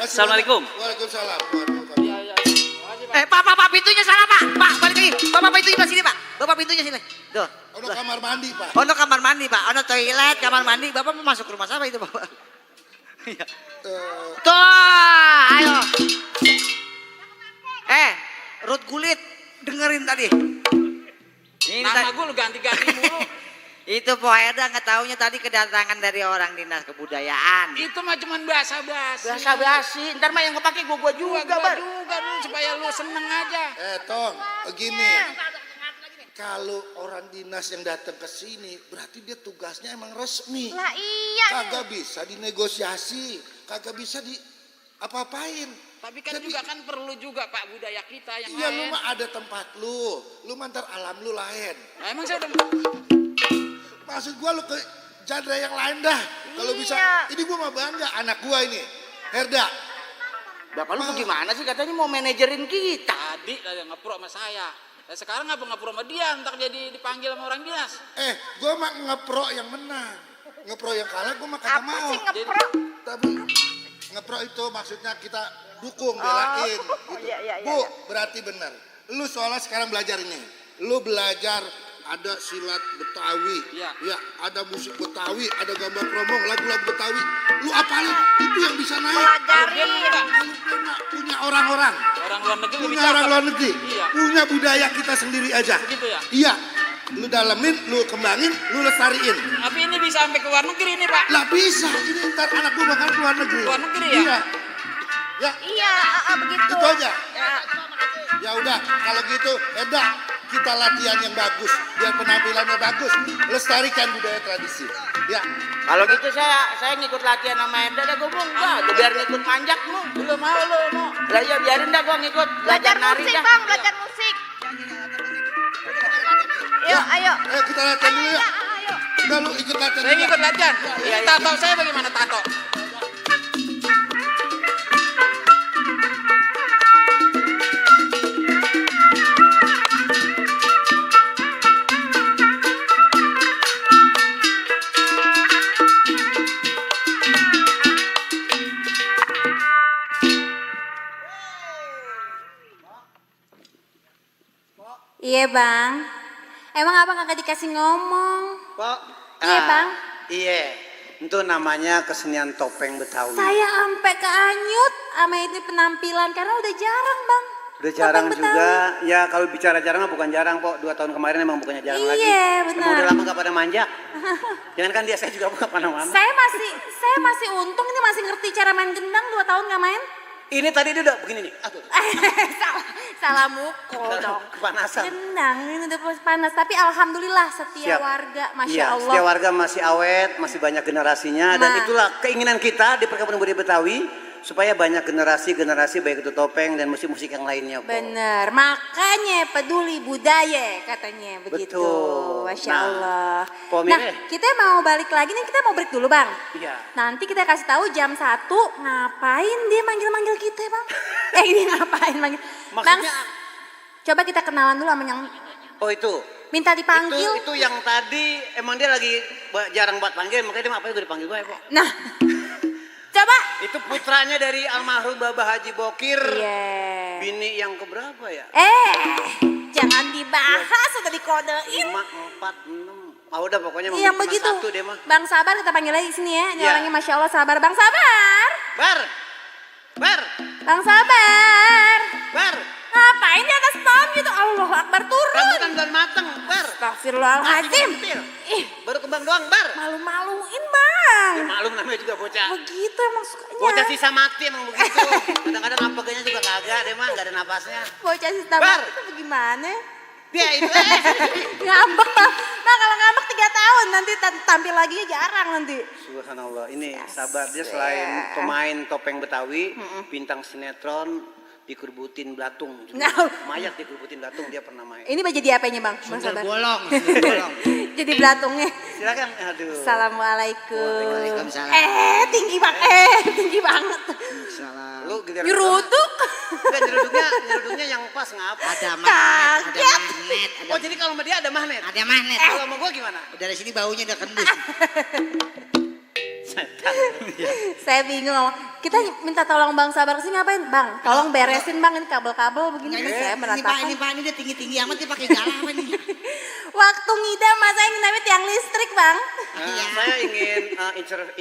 Assalamualaikum. Waalaikumsalam. Pak, pintunya salah Pak. Pak, balik lagi. Bapak pintunya sini Pak. Bapak pintunya sini. Tuh. Ono kamar mandi Pak. Ono kamar mandi Pak. Ono toilet, kamar mandi. Bapak mau masuk rumah siapa itu Bapak? Tuh, ayo. Ruth Gulit, dengerin tadi. Nama gue lu ganti-ganti mulu. Itu Po Herda nggak taunya tadi kedatangan dari orang dinas kebudayaan. Itu mah cuman basa-basi. Basa-basi, ntar mah yang kepake gua juga, Bar. Juga lu supaya lu seneng aja. Tong, begini. Kalau orang dinas yang datang ke sini, berarti dia tugasnya emang resmi. Lah iya. Kagak bisa dinegosiasi, kagak bisa di apa-apain. Tapi kan juga kan perlu juga Pak budaya kita yang iya, lain. lu mah ada tempat lu mah ntar alam lu lain. Nah, emang saya udah Maksud gua lu ke genre yang lain dah. Kalau bisa, ini gua mah bangga anak gua ini, Herda. Bapak lu bagaimana sih katanya mau manajerin kita? Tadi ngapur sama saya. Nah, sekarang ngapur sama dia, ntar jadi dipanggil sama orang dinas. Gua mah ngepro yang menang. Ngepro yang kalah gua mah kagak mau. Ngepro? Tapi ngepro itu maksudnya kita dukung, belain gitu. Bu, berarti benar. Lu soalnya sekarang belajar ini. Lu belajar ada silat Betawi, ya ada musik Betawi, ada gambar kromong, lagu-lagu Betawi. Lu apalin, itu yang bisa naik. Pelajarin. Punya orang-orang. Orang luar negeri. Punya orang luar negeri. Iya. Punya budaya kita sendiri aja. Begitu ya? Iya. Lu dalemin, lu kembangin, lu lestariin. Tapi ini bisa sampai ke luar negeri nih Pak. Lah bisa, ini ntar anak gua bakal ke luar negeri. Luar negeri ya? Iya. Ya. Iya, begitu. Itu aja. Ya udah, kalau gitu, kita latihan yang bagus, biar penampilannya bagus, lestarikan budaya tradisi. Ya. Kalau gitu saya ngikut latihan sama Herda dah gua enggak, biar ngikut manjak lu. Belum mau lu mau. Lah ya biarin dah gua ngikut belajar nari musik, dah. Bang, belajar musik. Yuk, ayo. Kita latihan dulu ya. Udah lu ikut latihan. Saya ikut latihan. Ini tato saya bagaimana tato? Iya Bang. Emang abang kagak dikasih ngomong? Pak. Iya Bang. Iya. Itu namanya kesenian topeng Betawi. Saya sampai keanyut sama ini penampilan karena udah jarang Bang. Udah jarang juga. Ya kalau bicara jarang mah bukan jarang kok. 2 tahun kemarin emang bukannya jarang lagi. Iya benar. Emang udah lama gak pada manjak. Jangan kan dia, saya juga bukan mana-mana. Saya masih untung ini masih ngerti cara main gendang 2 tahun gak main. Ini tadi dia udah begini nih. Aduh. Salah mukul dong. Kepanasan. Gendang ini udah panas. Tapi alhamdulillah setia warga, masya Allah. Setia warga masih awet, masih banyak generasinya. Dan itulah keinginan kita di Perkampungan Budaya Betawi. Supaya banyak generasi baik itu topeng dan musik-musik yang lainnya. Bener, makanya peduli budaya katanya begitu. Betul. Masya Allah. Nah, kita mau balik lagi nih, kita mau break dulu Bang. Iya. Nanti kita kasih tahu jam 1 ngapain dia manggil-manggil kita Bang. Ini ngapain manggil. Maksudnya? Bang, coba kita kenalan dulu sama yang... Oh itu, Minta dipanggil. Itu yang tadi emang dia lagi jarang buat panggil, makanya dia apa gue dipanggil gue ya, Pak. Nah. Coba. Itu putranya dari almarhum Bapak Haji Bokir. Iya. Bini yang keberapa ya? Jangan dibahas, udah dikodein. 5, 4, 6. Ah udah pokoknya yang begitu. Satu deh mah. Bang Sabar kita panggil lagi sini ya. Ini orangnya Masya Allah sabar. Bang Sabar. Bar. Bang Sabar. Bar. Ngapain di atas pohon gitu? Allah Akbar turun. Rambutan belum mateng, Bar. Astagfirullahaladzim. Baru kembang doang, Bar. Malu-maluin Bang. Ya, malum namanya juga bocah. Begitu emang sukanya. Bocah sisa mati emang begitu. Kadang-kadang napaganya juga kagak deh mah, gak ada napasnya. Bocah sisa mati itu bagaimana? Dia itu ngambek Bang. Bang kalau ngambek 3 tahun nanti tampil lagi jarang nanti. Subhanallah, ini Sabar dia selain pemain topeng Betawi, bintang sinetron dikurbutin Belatung. Mayat dikurbutin Belatung dia pernah main. Ini jadi apanya Bang? Sundel bolong. Jadi belatungnya. Silakan. Aduh. Assalamualaikum. Waalaikumsalam. Tinggi banget. Tinggi banget. Salam. Lu giliran nyeruduk. Enggak nyeruduknya yang pas ngapa? Ada magnet. Oh jadi kalau sama dia ada magnet? Ada magnet. Kalau sama gua gimana? Dari sini baunya udah kendus. Saya bingung. Kita minta tolong Bang Sabar kesini ngapain? Bang, tolong beresin Bang ini kabel-kabel begini. Saya berantakan. Ini Pak, ini dia tinggi-tinggi amat dia pakai galah apa nih? Waktu ngidam Mas saya ingin tiang listrik Bang. Saya ingin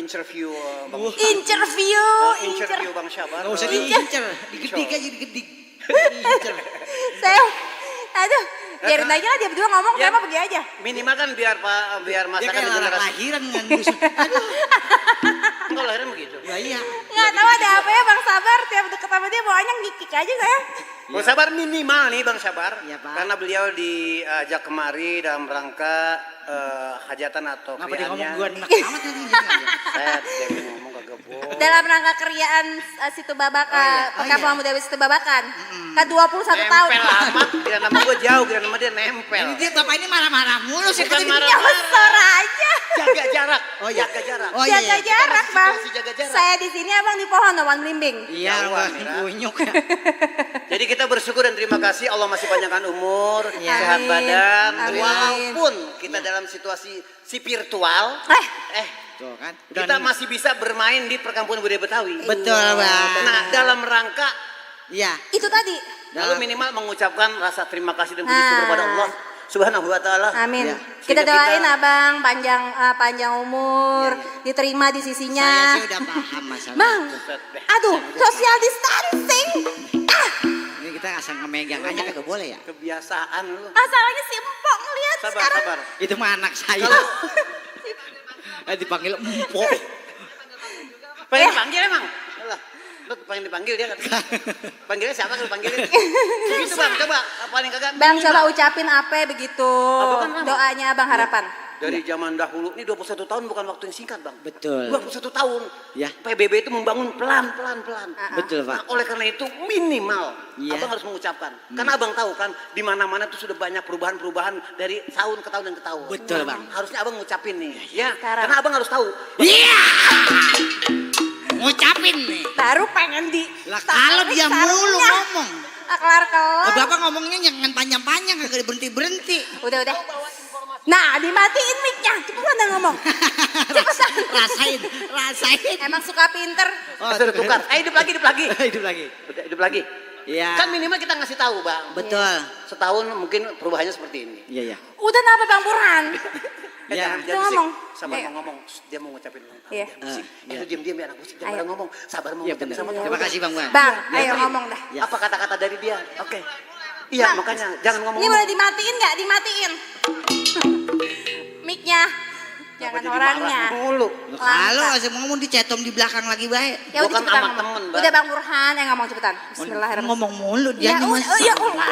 interview Bang Interview Bang Sabar. Nggak usah diincer, digedik aja digedik. Saya, aduh, biarin aja lah dia berdua ngomong, saya mah pergi aja. Minimal kan biar masakan dia kayak lahiran dengan musuh. Enggak lahiran begitu. Ya iya. Nggak tahu ada apa ya Bang Sabar, tiap deket sama dia bawaannya ngikik aja saya. Bang Sabar minimal nih Bang Sabar. Ya, Pak. Karena beliau diajak kemari dalam rangka hajatan atau Ngapa dia ngomong kriaannya. gua enak amat tadi. Saya ngomong kagak bohong. Dalam rangka kriaan Situ Babakan, Perkampungan Budaya Situ Babakan. Ke 21 tahun. Nempel amat, kira nama gue jauh, kira nama dia nempel. Ini dia bapak ini marah-marah mulu sih. Bukan Ya marah-marah. besar aja. Jaga jarak. Oh iya. Jaga jarak. Oh iya. Jaga jarak Bang. Jaga jarak. Saya di sini Abang di pohon awan belimbing. Iya, unyuk ya. Jadi kita bersyukur dan terima kasih Allah masih panjangkan umur, sehat Amin. badan, Amin. walaupun kita dalam situasi virtual, Tuh kan. kita masih bisa bermain di Perkampungan Budaya Betawi. Betul, Bang. Nah, dalam rangka Iya. Itu tadi. lalu minimal mengucapkan rasa terima kasih dan puji syukur kepada Allah Subhanahu wa taala. Amin. Ya. Kita Sehingga doain Abang panjang umur, diterima di sisinya. Saya sih udah paham masalah. Bang, aduh, social distancing. Ini kita asal ngemegang aja kagak boleh ya. Kebiasaan lu. Masalahnya si Empok ngeliat sekarang. Sabar. Itu mah anak saya. Dipanggil empok. Pengen dipanggil emang? Alah, lu pengen dipanggil dia kan? Panggilnya siapa kalau panggilin? Begitu Bang, coba paling kagak. Bang coba ucapin apa begitu doanya Abang harapan. Dari zaman dahulu, ini 21 tahun bukan waktu yang singkat Bang. Betul. 21 tahun. Ya. PBB itu membangun pelan-pelan. Betul, Pak. Nah, oleh karena itu minimal Iya. Abang harus mengucapkan. Karena Abang tahu kan di mana-mana itu sudah banyak perubahan-perubahan dari tahun ke tahun dan ke tahun. Betul, Bang. Harusnya Abang ngucapin nih. Ya. Karena Abang harus tahu. Iya. Ngucapin nih. Baru pengen di. Lah kalau dia mulu ngomong. Kelar-kelar. Bapak ngomongnya jangan panjang-panjang kagak berhenti-berhenti. Udah. Nah, dimatiin mic-nya. Cepetan dah ngomong. Cepetan. Rasain. Emang suka pinter. Sudah tukar. Hidup lagi. Hidup lagi. Iya. Kan minimal kita ngasih tahu Bang. Betul. Setahun mungkin perubahannya seperti ini. Iya. Udah napa Bang Burhan? Jangan ngomong. Sabar mau ngomong. Dia mau ngucapin ulang tahun. Iya. Itu diam-diam ya anak musik. Jangan ngomong. Sabar mau Iya ngucapin benar. sama Terima kasih Bang. Bang, ayo ngomong dah. Apa kata-kata dari dia? Oke. Iya, makanya jangan ngomong. Ini boleh dimatiin nggak? Dimatiin. Mic-nya. Jangan orangnya. Mulu. Kalau masih ngomong dicetom di belakang lagi baik. Ya udah Bukan cepetan sama ngomong. temen, Bang. Udah Bang Burhan yang ngomong cepetan. Bismillahirrahmanirrahim. Ngomong mulu dia Ya nih Mas. ya Allah.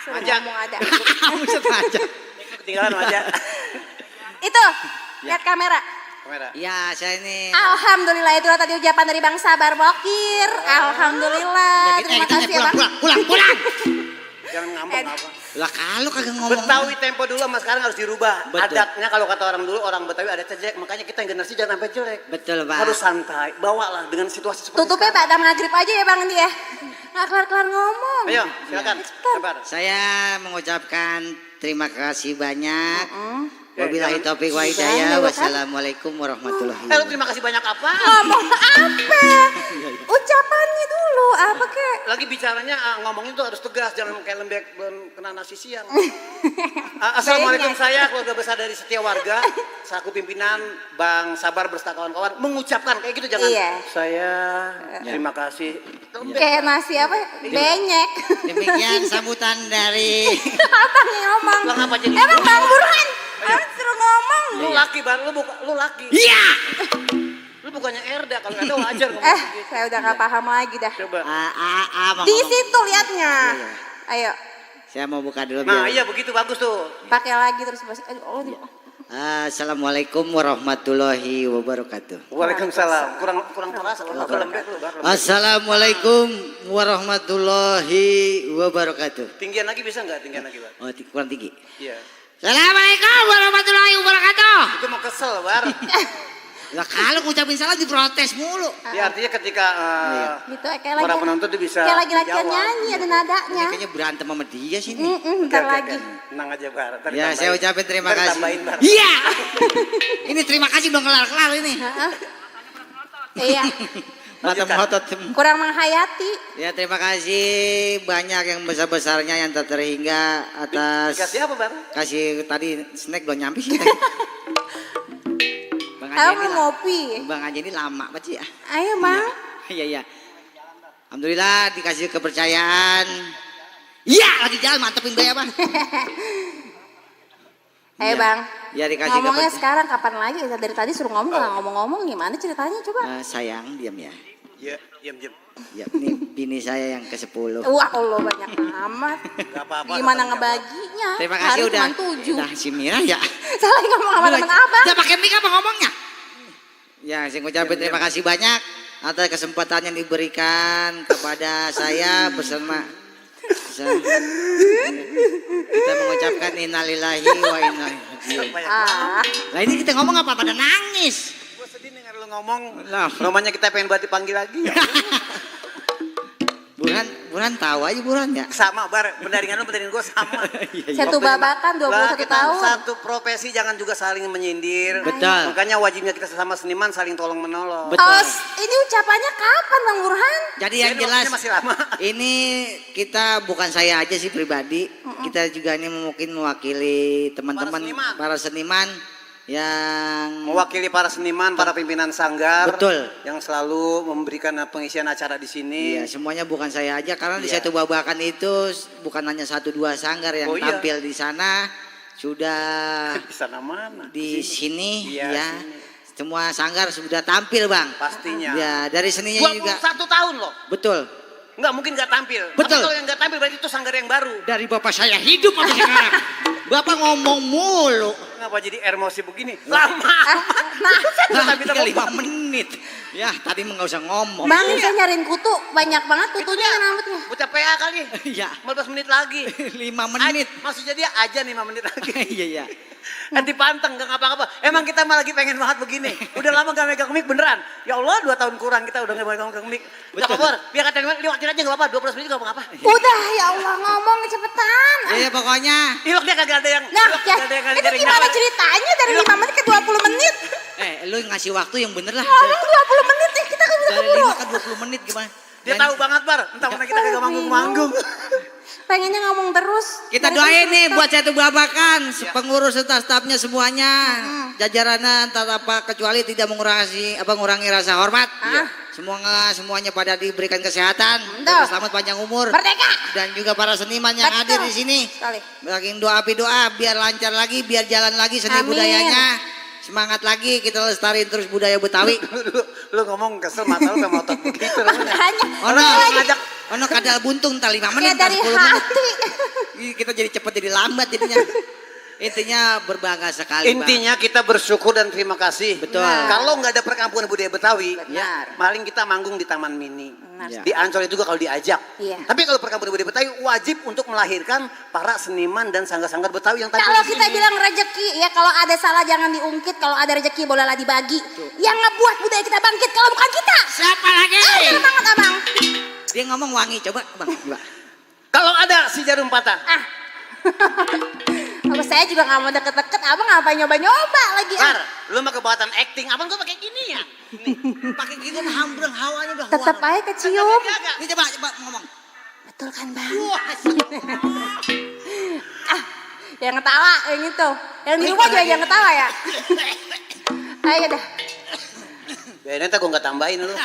Suruh Aja. ngomong ada. Buset aja. Ketinggalan aja. Itu, lihat kamera. Ya, saya ini. Alhamdulillah itulah tadi ucapan dari Bang Sabar Bokir. Alhamdulillah. Terima kasih ya Bang. Pulang. Jangan ngambek apa. Lah kalau kagak ngomong. Betawi tempo dulu sama sekarang harus dirubah. Betul. Adatnya kalau kata orang dulu, orang Betawi adatnya jelek. Makanya kita yang generasi jangan sampai jelek. Betul, Pak. Harus santai. Bawalah dengan situasi seperti Tutupnya pada maghrib aja ya Bang ini ya. Nggak kelar-kelar ngomong. Ayo, silakan. Sabar. Saya mengucapkan terima kasih banyak. Wabillahi taufiq wa hidayah. Wassalamualaikum warahmatullahi Lu terima kasih banyak apa? Ngomong apa? Ucapannya dulu apa kek? Lagi bicaranya ngomongnya tuh harus tegas, jangan kayak lembek belum kena nasi siang. Assalamualaikum, saya keluarga besar dari Setia Warga, selaku pimpinan Bang Sabar beserta kawan-kawan mengucapkan kayak gitu jangan. Iya. Saya terima kasih. Kayak nasi apa? Benyek. Demikian sambutan dari Abang yang ngomong. Lah ngapa jadi? Emang Bang Burhan? Harus suruh ngomong. Lu laki Bar, lu laki. Iya. Lu bukannya Erda, kalau ada wajar ngomong gitu. Saya udah gak paham lagi dah. Coba. Di situ liatnya. Ayo. Saya mau buka dulu. Nah, iya begitu bagus tuh. Pakai lagi terus. Assalamualaikum warahmatullahi wabarakatuh. Waalaikumsalam. Kurang terasa kalau lembek lu Bar. Assalamualaikum warahmatullahi wabarakatuh. Tinggian lagi bisa enggak? Tinggian lagi, Bar. Oh, kurang tinggi. Iya. Assalamualaikum warahmatullahi wabarakatuh. Itu mau kesel, Bar. Lah kalau ngucapin salah diprotes mulu. Ya artinya ketika gitu kayak para lagi penonton tuh bisa kayak lagi latihan menjawab. nyanyi ada nadanya. Kayaknya berantem sama dia sih nih. Bentar lagi. Tenang aja Bar. Ya saya ucapin terima kasih. Tambahin, Bar. Iya. Ini terima kasih belum kelar-kelar ini. Iya. Mata-mata. Kurang menghayati. Ya terima kasih banyak yang besar-besarnya yang tak terhingga atas. Kasih apa Bar? Kasih tadi snack belum nyampe sih. Kamu ngopi. Bang aja ini lama banget sih ya. Ayo Bang. Iya. Alhamdulillah dikasih kepercayaan. Iya lagi jalan mantepin gue ya Bang. Ayo Bang. Ya dikasih ngomongnya sekarang kapan lagi? Dari tadi suruh ngomong nggak ngomong-ngomong gimana ceritanya coba? Sayang diam ya. Iya diam. Ya ini bini saya yang ke-10. Wah Allah banyak amat. Gak apa-apa. Gimana ngebaginya? Terima kasih hari udah. Cuma 7. Nah si Mira ya. Salah ngomong sama temen abang. Udah pakai mic apa ngomongnya? Ya saya ngucapin terima kasih banyak atas kesempatan yang diberikan kepada saya bersama kita mengucapkan innalillahi wa inna ilaihi raji'un. Nah ini kita ngomong apa pada nangis? Gue sedih denger lu ngomong. Namanya kita pengen buat dipanggil lagi. Burhan tahu aja Burhan ya. Sama Bar, pendaringan lu pendaringan gue sama. Satu babakan 21 tahun. Satu profesi jangan juga saling menyindir. Betul. Makanya wajibnya kita sesama seniman saling tolong menolong. Betul. Ini ucapannya kapan Bang Burhan? Jadi yang jelas masih lama. Ini kita bukan saya aja sih pribadi. Kita juga ini mungkin mewakili teman-teman para seniman yang mewakili para seniman, para pimpinan sanggar. Betul. Yang selalu memberikan pengisian acara di sini. Iya, semuanya bukan saya aja karena di Setu Babakan itu bukan hanya 1-2 sanggar yang tampil di sana, sudah di sana mana? Di sini ya. Sini. Semua sanggar sudah tampil, Bang. Pastinya. Ya, dari seninya 21 juga. 21 tahun loh. Betul. Enggak mungkin nggak tampil. Betul. Tapi kalau yang nggak tampil berarti itu sanggar yang baru. Dari bapak saya hidup sampai sekarang. Bapak ngomong mulu. Kenapa jadi emosi begini? Lama. Nah, tinggal 5 menit. Ya, tadi nggak usah ngomong. Bang, saya nyariin kutu. Banyak banget kutunya kan rambutnya. Bocah PA kali. Iya. 15 menit lagi. 5 menit. Maksudnya dia aja 5 menit lagi. Iya. Dipanteng, gak ngapa-ngapa. Emang kita malah lagi pengen banget begini. Udah lama gak megang mic beneran. Ya Allah 2 tahun kurang kita udah gak megang mic. Gak apa-apa, biar kata liwatin aja gak apa-apa. 12 menit gak apa-apa. Udah ya Allah ngomong cepetan. Iya pokoknya. Iwak dia kagak ada yang. Nah itu gimana ceritanya dari 5 menit ke 20 menit. Lu ngasih waktu yang bener lah. Ngomong 20 menit nih kita kan bisa keburu. Dari 5 ke 20 menit gimana? Dia tahu banget Bar, entah mana kita kagak manggung-manggung. Pengennya ngomong terus. Kita doain nih buat Setu Babakan, pengurus serta stafnya semuanya, jajarannya tanpa kecuali tidak mengurangi rasa hormat. Semuanya pada diberikan kesehatan, selamat panjang umur. Merdeka. Dan juga para seniman yang hadir di sini. Bagi doa biar lancar lagi, biar jalan lagi seni budayanya. Semangat lagi kita lestariin terus budaya Betawi. Lu ngomong kesel mata lu sama otot begitu. Ono kadal buntung tak 5 menit, dari 10 menit. hati. Kita jadi cepet jadi lambat jadinya. Intinya berbangga sekali. Intinya kita bersyukur dan terima kasih. Betul. Kalau nggak ada perkampungan budaya Betawi, Benar. paling kita manggung di Taman Mini. Benar. Di Ancol juga kalau diajak. Iya. Tapi kalau perkampungan budaya Betawi wajib untuk melahirkan para seniman dan sanggar-sanggar Betawi yang tampil Kalau di kita sini. bilang rezeki ya, kalau ada salah jangan diungkit, kalau ada rezeki bolehlah dibagi. Yang ngebuat budaya kita bangkit kalau bukan kita. Siapa lagi? Bener banget abang. Dia ngomong wangi, coba bang. Kalau ada si jarum patah. Apa saya juga nggak mau deket-deket, abang ngapain nyoba-nyoba lagi? Bar, lu mah kebatan acting, abang gua pakai gini ya. Pakai gini hambreng, hawanya udah. Tetap aja kecium. Ini coba ngomong. Betul kan bang? Yang ketawa yang itu. Yang di rumah juga yang ketawa ya. Ayo dah. Biarin ntar gua nggak tambahin lu.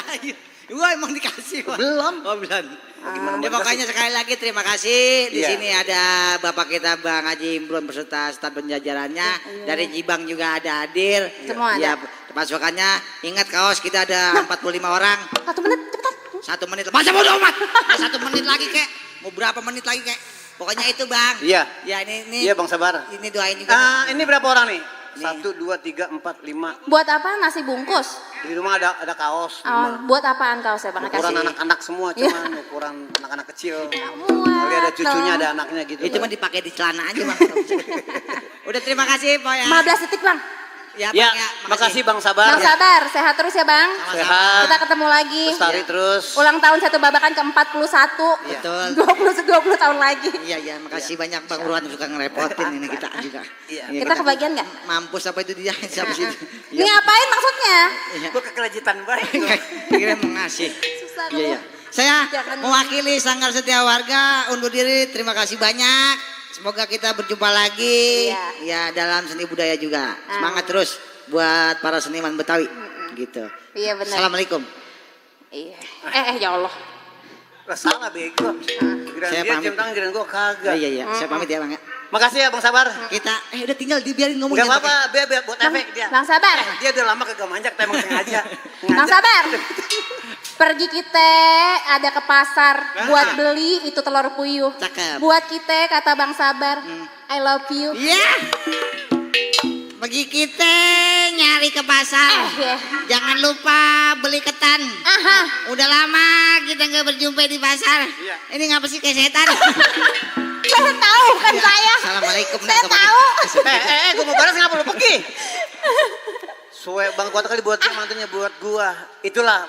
Gua emang dikasih. Belum. Oh belum. Gimana Ya, pokoknya sekali lagi terima kasih. Di Iya. sini ada Bapak kita Bang Haji Imron beserta staf penjajarannya. Dari Jibang juga ada hadir. Semua Ya, ada. pasukannya. Ingat kaos kita ada 45 orang. 1 menit cepetan. 1 menit. Masa bodo amat. 1 menit lagi kek. Mau berapa menit lagi kek? Pokoknya itu Bang. Iya. Ya ini. Iya Bang Sabar. Ini doain juga. Ini berapa orang nih? 1, 2, 3, 4, 5. Buat apa nasi bungkus? Di rumah ada kaos. Oh, buat apaan kaosnya bang? Ukuran Kasih. anak-anak semua, Iya. cuman ukuran anak-anak kecil. Muat Kali ada cucunya, dong. ada anaknya gitu. Itu mah dipakai di celana aja Bang. Udah terima kasih Pak ya. 15 detik bang. Ya, Ya, Bang, ya. makasih Bang Sabar. Bang Sabar, sehat terus ya bang. Sehat. Kita ketemu lagi. Lestari terus. Ulang tahun satu babakan ke-41. Betul. 20 tahun lagi. Iya, makasih banyak Bang Ruhan suka ngerepotin ini kita juga. Iya. Kita kebagian nggak? Mampus apa itu dia siapa sih? Ini ngapain maksudnya? Gue kekerajitan baik. Kira mau ngasih. Susah Iya, iya. Saya Jangan- mewakili Sanggar Setia Warga undur diri. Terima kasih banyak. Semoga kita berjumpa lagi. Ya dalam seni budaya juga. Semangat terus buat para seniman Betawi. Gitu. Iya benar. Assalamualaikum. Iya. Ya Allah. Salah bego. Kirain Saya dia pamit. jam tangan, kirain gue kagak. Iya. Saya pamit ya Bang ya. Makasih ya Bang Sabar. Kita udah tinggal dibiarin ngomong. Gak apa-apa, biar buat efek dia. Bang Sabar. Dia udah lama kagak manjak, tapi emang sengaja. Bang Sabar. Pergi kita ada ke pasar buat beli itu telur puyuh. Cakep. Buat kita kata Bang Sabar, I love you. Iya. Pergi kita nyari ke pasar. Jangan lupa beli ketan. Udah lama kita nggak berjumpa di pasar. Ini ngapa sih kayak setan? Saya tahu kan saya. Assalamualaikum. Saya tahu. Gue mau balas ngapa lu pergi? Suwe Bang Kota kali buat mantunya buat gua. Itulah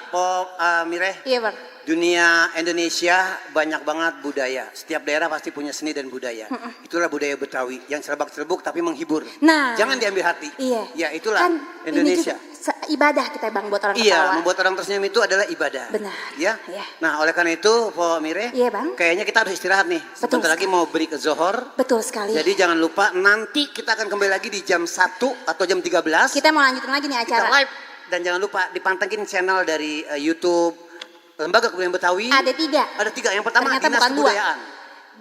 Mireh. Iya Bang. Dunia Indonesia banyak banget budaya. Setiap daerah pasti punya seni dan budaya. Itulah budaya Betawi yang cerbak-cerbuk tapi menghibur. Nah. Jangan diambil hati. Iya. Ya itulah Kan Indonesia. Ini juga ibadah kita Bang buat orang Iya, ketawa. membuat orang tersenyum itu adalah ibadah. Benar. Ya. Iya. Nah, oleh karena itu, Po Mire, Iya Bang. kayaknya kita harus istirahat nih. Sebentar lagi mau beri ke Zohor. Betul sekali. Jadi jangan lupa nanti kita akan kembali lagi di jam 1 atau jam 13. Kita mau lanjutin lagi nih Kita acara. live. Dan jangan lupa dipantengin channel dari YouTube Lembaga Kebudayaan Betawi. Ada 3. Ada 3. Yang pertama Ternyata Dinas bukan 2. Kebudayaan.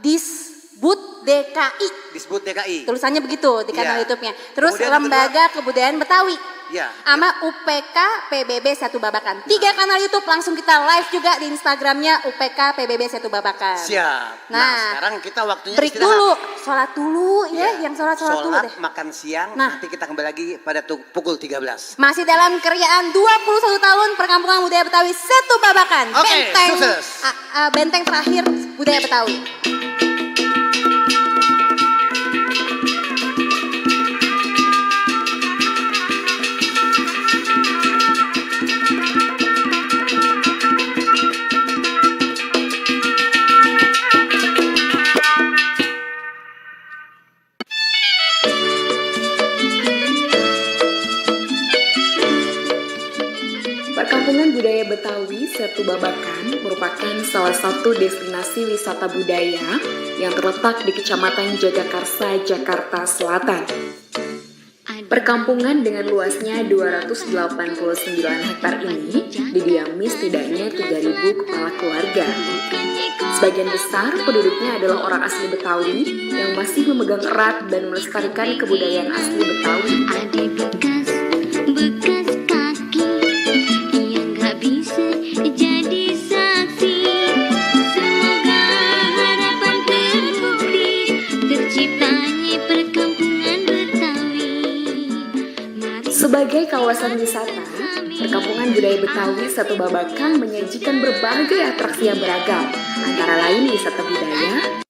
Disbud DKI. Disebut DKI. Tulisannya begitu di kanal Iya. YouTube-nya. Terus Kemudian yang Lembaga Kebudayaan Betawi. Ya. Sama UPK PBB Satu Babakan. 3 kanal YouTube langsung kita live juga di Instagramnya UPK PBB Satu Babakan. Siap. Nah, sekarang kita waktunya break istirahat. dulu, sholat dulu ya, yang sholat dulu Sholat, deh. makan siang, Nah. nanti kita kembali lagi pada pukul 13. Masih dalam keriaan 21 tahun perkampungan budaya Betawi Setu Babakan. Oke, sukses. Benteng terakhir budaya Betawi. Perkampungan budaya Betawi Setu Babakan merupakan salah satu destinasi wisata budaya yang terletak di Kecamatan Jagakarsa, Jakarta Selatan. Perkampungan dengan luasnya 289 hektar ini didiami setidaknya 3.000 kepala keluarga. Sebagian besar penduduknya adalah orang asli Betawi yang masih memegang erat dan melestarikan kebudayaan asli Betawi. Bekas kaki yang gak bisa jadi saksi. Semoga harapan terbukti terciptanya perkampungan Sebagai kawasan wisata, Perkampungan Budaya Betawi Satu Babakan menyajikan berbagai atraksi yang beragam, antara lain wisata budaya,